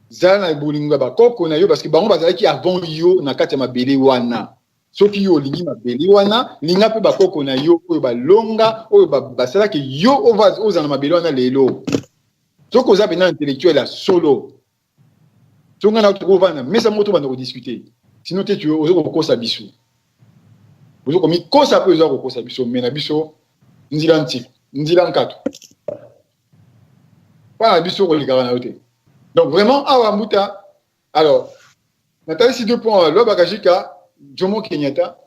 zala na bolingo ya bakoko na yo, parce que bango bazalaki avant yo na kati ya mabele wana. Soki yo olingi mabele wana, linga mpe bakoko na yo oyo balonga, oyo basalaki yo ozala na mabele wana lelo. Soki oza mpenza intellectuel ya solo, soki ngai na tokovanda mesa moko, tobanda kodiscuter. Sinon te, oza kokosa biso, oza komikosa mpe oza kokosa biso. Me na biso nzila ntiku, nzila nkato mpa na biso kolekaka na yo te. Donc vraiment awa mbuta, alors natalisi deux points: loi Bakajika, Jomo Kenyatta,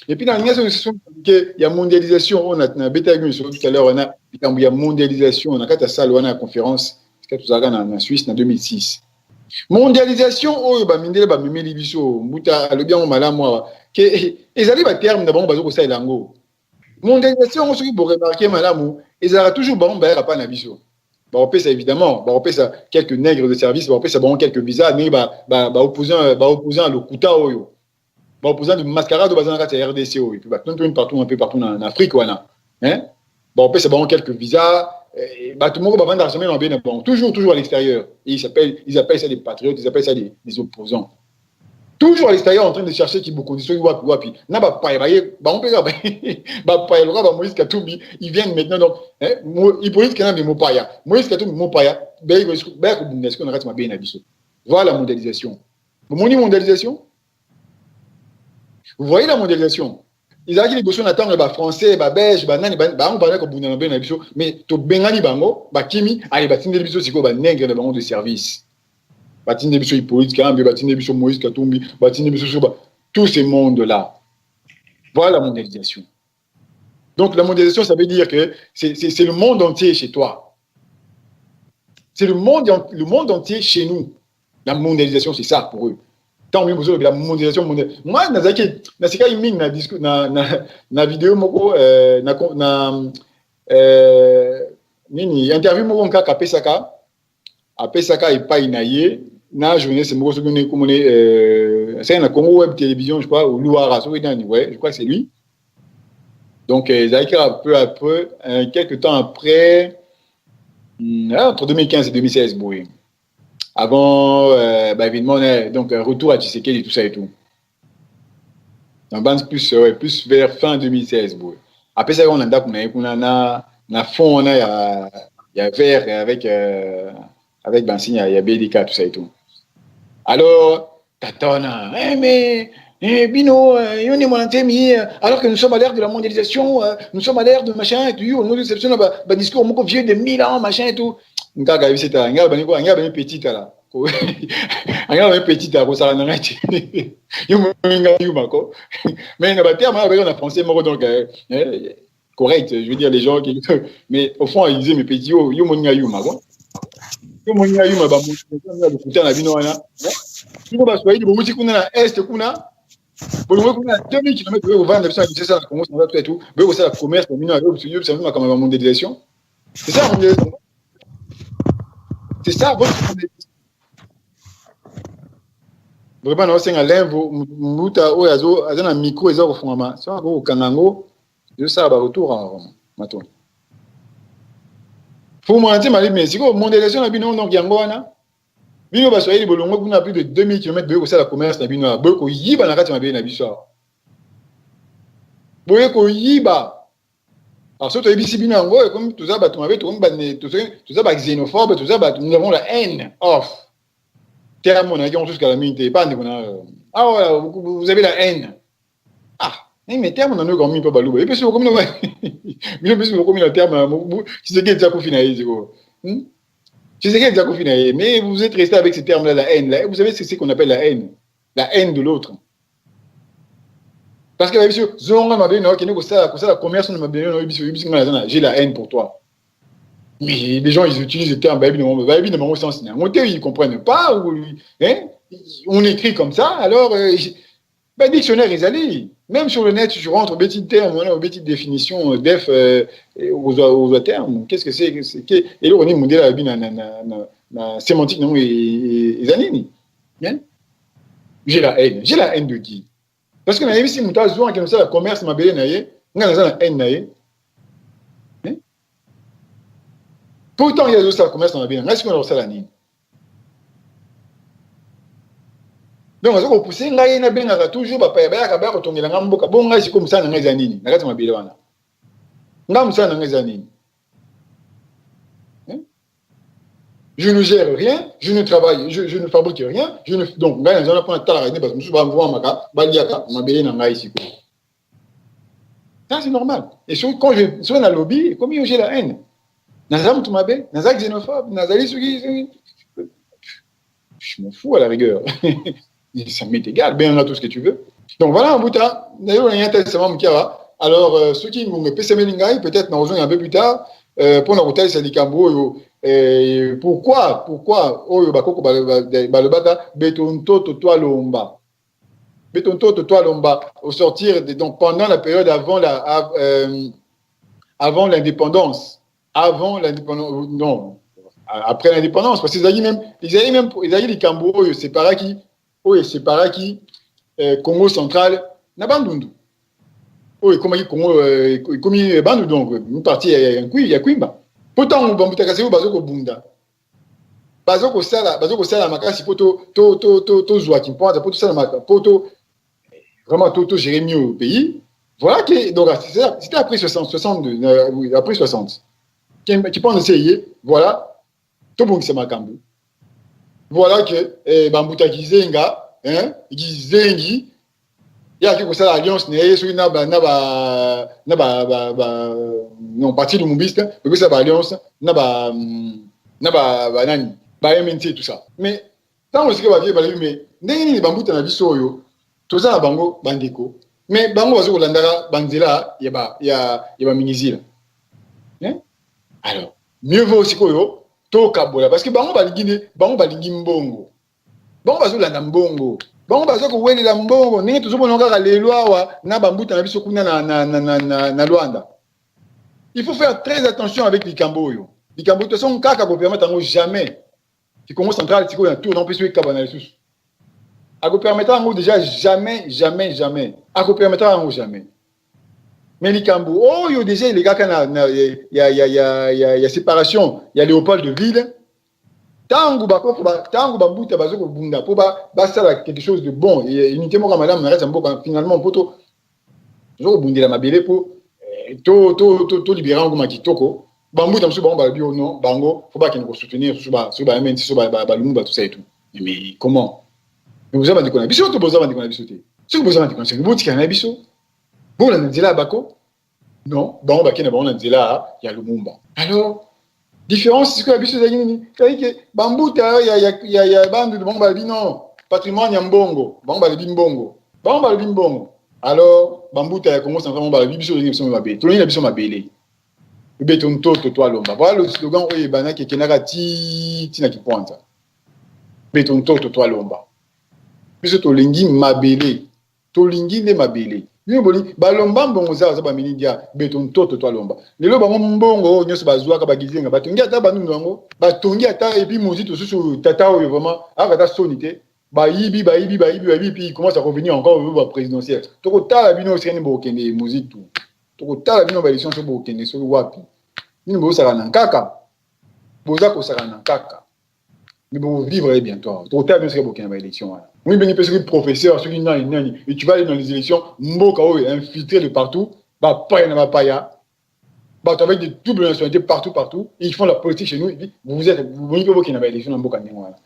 et puis na nyonso ke ya mondialisation oyo nabetaki biso tout à l'heure wana. Likambo ya mondialisation na kati ya salle wana ya conférence, tozalaka na Suisse na 2006, mondialisation oyo bamindele bamemeli biso, mbuta alobi yango malamu awa ke ezali baterme na bango baza kosalela yango. Mondialisation yango, soki boremarquer malamu, ezalaka toujours bango bayaka pa na biso, bakopesa, évidemment bakopesa quelques nègres de service, bakopesa bango quelques visas, ndenge baopposant ya lokuta oyo, baopposant de mascarade oyo baza na kati ya RDC oyo, batontomi partout, un peu partout na Afrique wana, bakopesa bango quelques visas. Bato moko bavandaka jamais na mabe na bango, toujours, toujours à l'extérieur. Et ils appellent ça des patriotes, ils appellent ça des opposants, toujours à l'extérieur en train de chercher kibokonzi soki wapi wapi na bapaya baye bango mpe kaka bapaya lokola bamoïse Katumbi. Ils viennent maintenant, donc Hippolyte Kanambe mopaya, Moïse Katumbi mopaya, baya kobunda sikoyo na kati mabe na biso. Voilà la mondialisation. Bomoni mondialisation? Vous voyez la mondialisation? Ezalaki liboso na ntango ya bafrançais, babelge, banani, bango banda kobunda na mabe na biso, mais tobengani bango, bakimi. Ale, batindeli biso sikoyo banègre na bango de service. Batindi biso Hippolyte Kanambe, batindi biso Moïse Katumbi, batindi biso so tout ce monde là. Voilà la mondialisation. Donc la mondialisation, ça veut dire que c'est le monde entier chez toi, c'est le monde entier chez nous. La mondialisation, c'est ça pour eux. Tant mieux, la mondialisation mondiale. Moi, nazalaki, nasekaki mingi na discours na vidéo moko, na nini, interview moko kaka apesaka epai na ye na journaliste moko, soki ne komone asali na Congo Web Télévision, je crois, Luara soki nani. Ouais, je crois que c'est lui. Donc ezalaki kaka peu après, quelque temps après, entre 2015 et 2016 boye, avant bah, évidemment, donc retour à Tshisekedi et tout ça et tout. Donc plus, ouais, plus vers fin 2016 boye, apesaka ngo na ndako na ye kuna na fond wana ya vert avec Avec ba insigne ya BDK, tout ça et tout. Alors tata wana, eh, mais eh, bino, yo nde Mwanda Nsemi, alors que nous sommes à l'ère de la mondialisation, nous sommes à l'ère de machin et tout, on exception ba, ba discours moko vieux de 1000 ans, machin et tout. Ngaka yebisi ta ngaka bani ko ngaka bani petit ala ngaka bani petit ala kosala na ngai te, yo nga yuma ko. Mais na ba terme wana na français moko, donc correct, je veux dire, les gens qui, mais au fond il disait: mais petit, yo yo moninga yuma ko, yo moninga yuma, ba lokuta na bino wana, bino Baswahili bomuti kuna na est kuna, bolongwe kuna na 2000 km, boye kovanda biso na Kinshasa, na Congo central, tout et tout, boye kosala commerce na bino, yo biso makambo ya mondialisation. C'est ça, mondialisation, c'est ça votre mondialisation. Vraiment naosenga lemvo muta oyo aza na micro eza kofungama, so akokokanga yango, ezosala baretour matoni fu Mwanda Nsemi ali. Mais sikoyo mondialisation na bino, donc yango wana, bino Baswahili bolongwe kuna plus de 2000 km, boye kosala commerce na bino awa, boye koyiba na kati ya mabele na biso awa, boye koyiba. Alors soki toyebisi bino yango, ekomi toza bato mabe, tokomi toza baxénophobe, toza bato, nous avons la haine off terme onayaki yango jusqu'à la minute te epa ndeko na ah, vous avez la haine. Ah, mais terme na noyoka mingi mpo baluba epesi bokomi na bino, mpesi bokomi na terme. Tshisekedi akufi na ye sikoyo, Tshisekedi akufi na ye, mais vous êtes resté avec ce terme là, la haine là. Vous savez ce que c'est qu'on appelle la haine? La haine de l'autre, parce que bayebi zonga mabe na okende kosala commerce na mabele na oyebi, oyebisi nga naza na j'ai la haine pour toi. Mais les gens, ils utilisent le terme, bayebi na bango sens na yango te, ils comprennent pas ou, hein? On écrit comme ça. Alors bah, dictionnaire ezali même sur le net, tu rentres petit terme wana, petite définition def aux termes, qu'est-ce que c'est? Eloko nini mondele alobi na sémantique nango eza nini? J'ai la haine, j'ai la haine de qui? Parce que nayebisi moto azwaka kende kosala commerce mabele na ye, ngai naza na haine na ye? Pourtant ye azosala commerce na mabele na ngai, sikoyo na kosala nini? Donc aza kopuse ngai nabengaka toujours bapaya bayaka, baya kotongela ngai mboka. Bongo ngai sikoyo mosala na ngai eza nini na kati ya mabele wana? Ngai mosala na ngai eza nini? Je ne gère rien, je ne travaille, je ne fabrique rien, je ne, donc ngai naza mpona talaka nde bato mosusu bavwamaka, baliaka mabele na ngai sikoyo. Ça, c'est normal. Et sur, quand je soki nalobi, ekomi yo j'ai la haine, naza moto mabe, naza xénophobe, nazali soki, je m'en fous à la rigueur, ça m'est égal, bien tout ce que tu veux. Donc voilà, mbuta nayo na yata moke awa. Alors soki ngonga epesameli ngai, peut-être na kozonga un peu plus tard mpona kotalisa likambo oyo, pourquoi oyo bakoko balobaka beto ntoto twalomba, beto ntoto twalomba, au sortir de, donc pendant la période avant l'indépendance, avant l'indépendance, non, après l'indépendance, parce que ezalaki même ezalaki likambo oyo eseparaki Congo central na Bandundu, oyo ekomaki Congo, ekomi Bandundu, donc une partie ya Kwimba. Mpo ntango bambutaka seko bazo kobunda, bazo kosala makasi mpo tozwa Kimpanza, mpo tosala, mpo to vraiment to gérer mieux au pays. Voilà que donc c'était après 60, 62, après 60 Kimpanza ese ye. Voilà, tobongisa makambo. Voilà que bambuta Gizenga, hein, Gizengi ye aki kosala alliance na ye soki na ba non, parti lumumbiste, bekosala ba alliance na ba banani, ba MNC, tout ça. Mais ntango sika bavieux balobi: mais ndenge nini bambuta na biso oyo toza na bango bandeko, mais bango baza kolandaka banzela ya baminizila, hein? Alors mieux vaut sikoyo tokabola, parce que bango balingi nde, bango balingi mbongo, bango bazolanda mbongo, bango baza kowelela mbongo, ndenge tozomona kaka lelo awa na bambuta na biso kuna na Luanda. Il faut faire très attention avec likambo oyo, likambo toson kaka kopermettre yango jamais. Congo central sikoyo na tour na mpe soki ekaba na lisusu, akopermettre yango déjà jamais, jamais, jamais, akopermettre yango jamais. Mais likambo oyo déjà elekaka na ya séparation ya Léopoldville, ntango bakoko, ntango bambuta baza kobunda mpo basala quelque chose de bon, unité moko ya malamu na kati ya mboka, finalement mpo toza kobundela mabele mpo tolibérer yango ma kitoko. Bambuta mosusu bango balobi oh non, bango faut bakende kosoutenir soki ba MNC, soki ba Lumumba, tout ça et tout. Mais comment? Mais boza bandeko na biso to boza bandeko na biso te? Soki boza bandeko na biso, botikala na biso, bolanda nzela ya bako. Non, bango bakende bango na nzela ya Lumumba. Alors différence sikoyo ya biso ezalaki nini? Ezalaki ke bambuta ya Bandundu, bango balobi non, patrimoine ya mbongo, bango balobi mbongo, bango balobi mbongo. Alors bambuta ya Congo Central, bango balobi biso tolingi biso mabele, tolingi na biso mabele, beto ntoto twalomba. Voilà le slogan oyo ebandaki, ekendaka ti ti na Kipwanza: beto ntoto twalomba. Biso tolingi mabele, tolingi nde mabele. Bino bolingi balomba mbongo, za baza baminidia. Beto ntoto twalomba. Lelo bango mbongo oyo nyonso bazwaka, bagizenga batongi ata Bandundu, yango batongi ata. Et puis Mozito susu, tata oyo vraiment aka ata soni te. Bayibi, bayibi, bayibi, bayibi, puis il commence à revenir encore au ba présidentielle. Tokotala bino esika nini bokokende. Mozito, tokotala bino baélection soki bokokende soki wapi. Bino bozosaka na nkaka, boza kosaka na nkaka, mais bovivre bientôt. Tokotala bino soki bokende baélection wana. Moi bengi mpe soki professeur, soki nani nani, et tu vas aller dans les élections, mboka oyo infiltré de partout, bapaya na bapaya, bato avec des doubles nationalités partout partout, ils font la politique chez nous. Vous êtes bolingi mpe bokende baélection na mboka ndenge wana?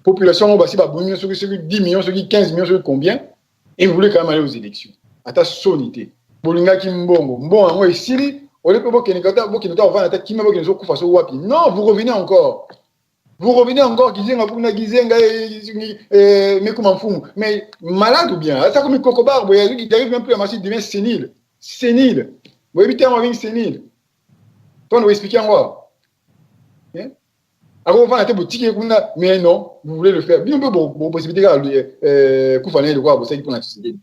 Population oyo basi babongi soki 10 millions, soki 15 millions, soki combien, et vous voulez quand même aller aux élections? Ata soni te. Bolingaki mbongo, mbongo yango esili. Ole mpe bokende kata, bokende ta ovanda ata kimia, bokende sokufa so wapi. Non, vous revenez encore, vous revenez encore. Gizenga kuna, Gizenga mekuma mfumu, mais malade ou bien ata komi kokobar boye, il arrive même plus à marcher, il devient sénile, sénile. Boyebi te yango abengi sénile? Tona oexpliquer yango akovanda te, botiki ye kuna. Mais non, vous voulez le faire. Bino mpe bopossibilité kaka kufa na ye lokola bosalaki mpona Tshisekedi.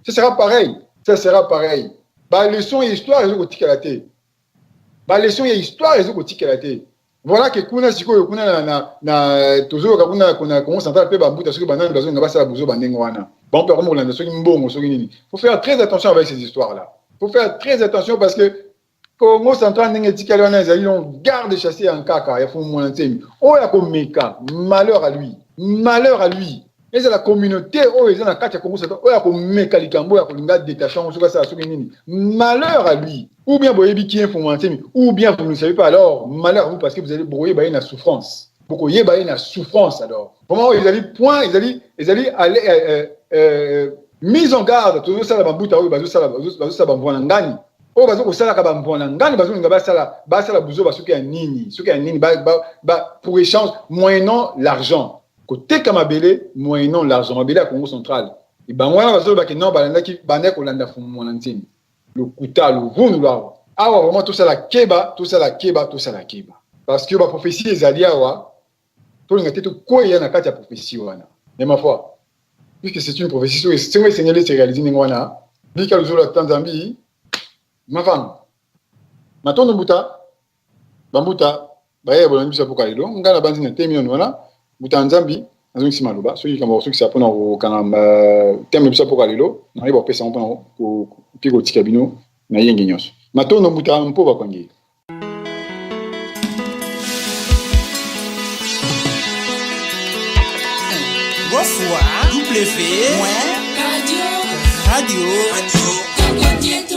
Ce sera pareil, ça sera pareil. Baleçon ya histoire ezokotikala te, baleçon ya histoire ezokotikala te. Voilà ke kuna sikoyo, kuna na tozoyoka kuna na Congo Central mpe bambuta soki banani bazolinga basala buzo bandenge wana. Bango mpe bakoma kolanda soki mbongo, soki nini. Faut faire très attention avec ces histoires là, faut faire très attention, parce que Congo Central ndenge etikali wana ezali donc garde chassé ya nkaka ya Fumu Mwana Nsemi. Oyo akomeka, malheur à lui, malheur à lui. Ezala communauté oyo eza na kati ya Congo Central, oyo akomeka likambo oyo akolinga détacher yango soki asala soki nini, malheur à lui. Ou bien boyebi qui est Fumu Mwana Nsemi, ou bien vous ne savez pas, alors malheur à vous, parce que vous allez bokoyeba ye na souffrance, bokoyeba ye na souffrance. Alors vraiment oyo ezali point, ezali mise en garde. Tozosala bambuta oyo bazosala bamvwana ngani, oyo baza kosalaka bamvwana ngani, bazolinga basala buzoba soki ya nini, soki ya nini, pour échange moyennant l'argent, koteka mabele moyennant l'argent, mabele ya Congo Central. Bango wana bazolobaki non, balandaki, bandaki kolanda Fumu Mwana Nsemi. Lokuta, lovundu awa awa. Vraiment tosala keba, tosala keba, tosala keba, parce que baprophétie ezali awa. Tolinga te tokweya na kati ya prophétie wana. Mais ma foi, puisque c'est une prophétie, soki sengo esengeli se réaliser ndenge wana, bika luzolo ata Nzambi mavanga. Matondo mbuta, bambuta baye bolandi biso mpoka lelo. Ngai na banzi na temi nano wana. Mbuta Nzambi nazongisi maloba soki likambo kosukisa mpona kokanga teme biso mpoka lelo, nayeba kopesa yango mpona mpe kotika bino na yenge nyonso. Matondo mbuta mpo bakwangi. Fois W Radio. Radio.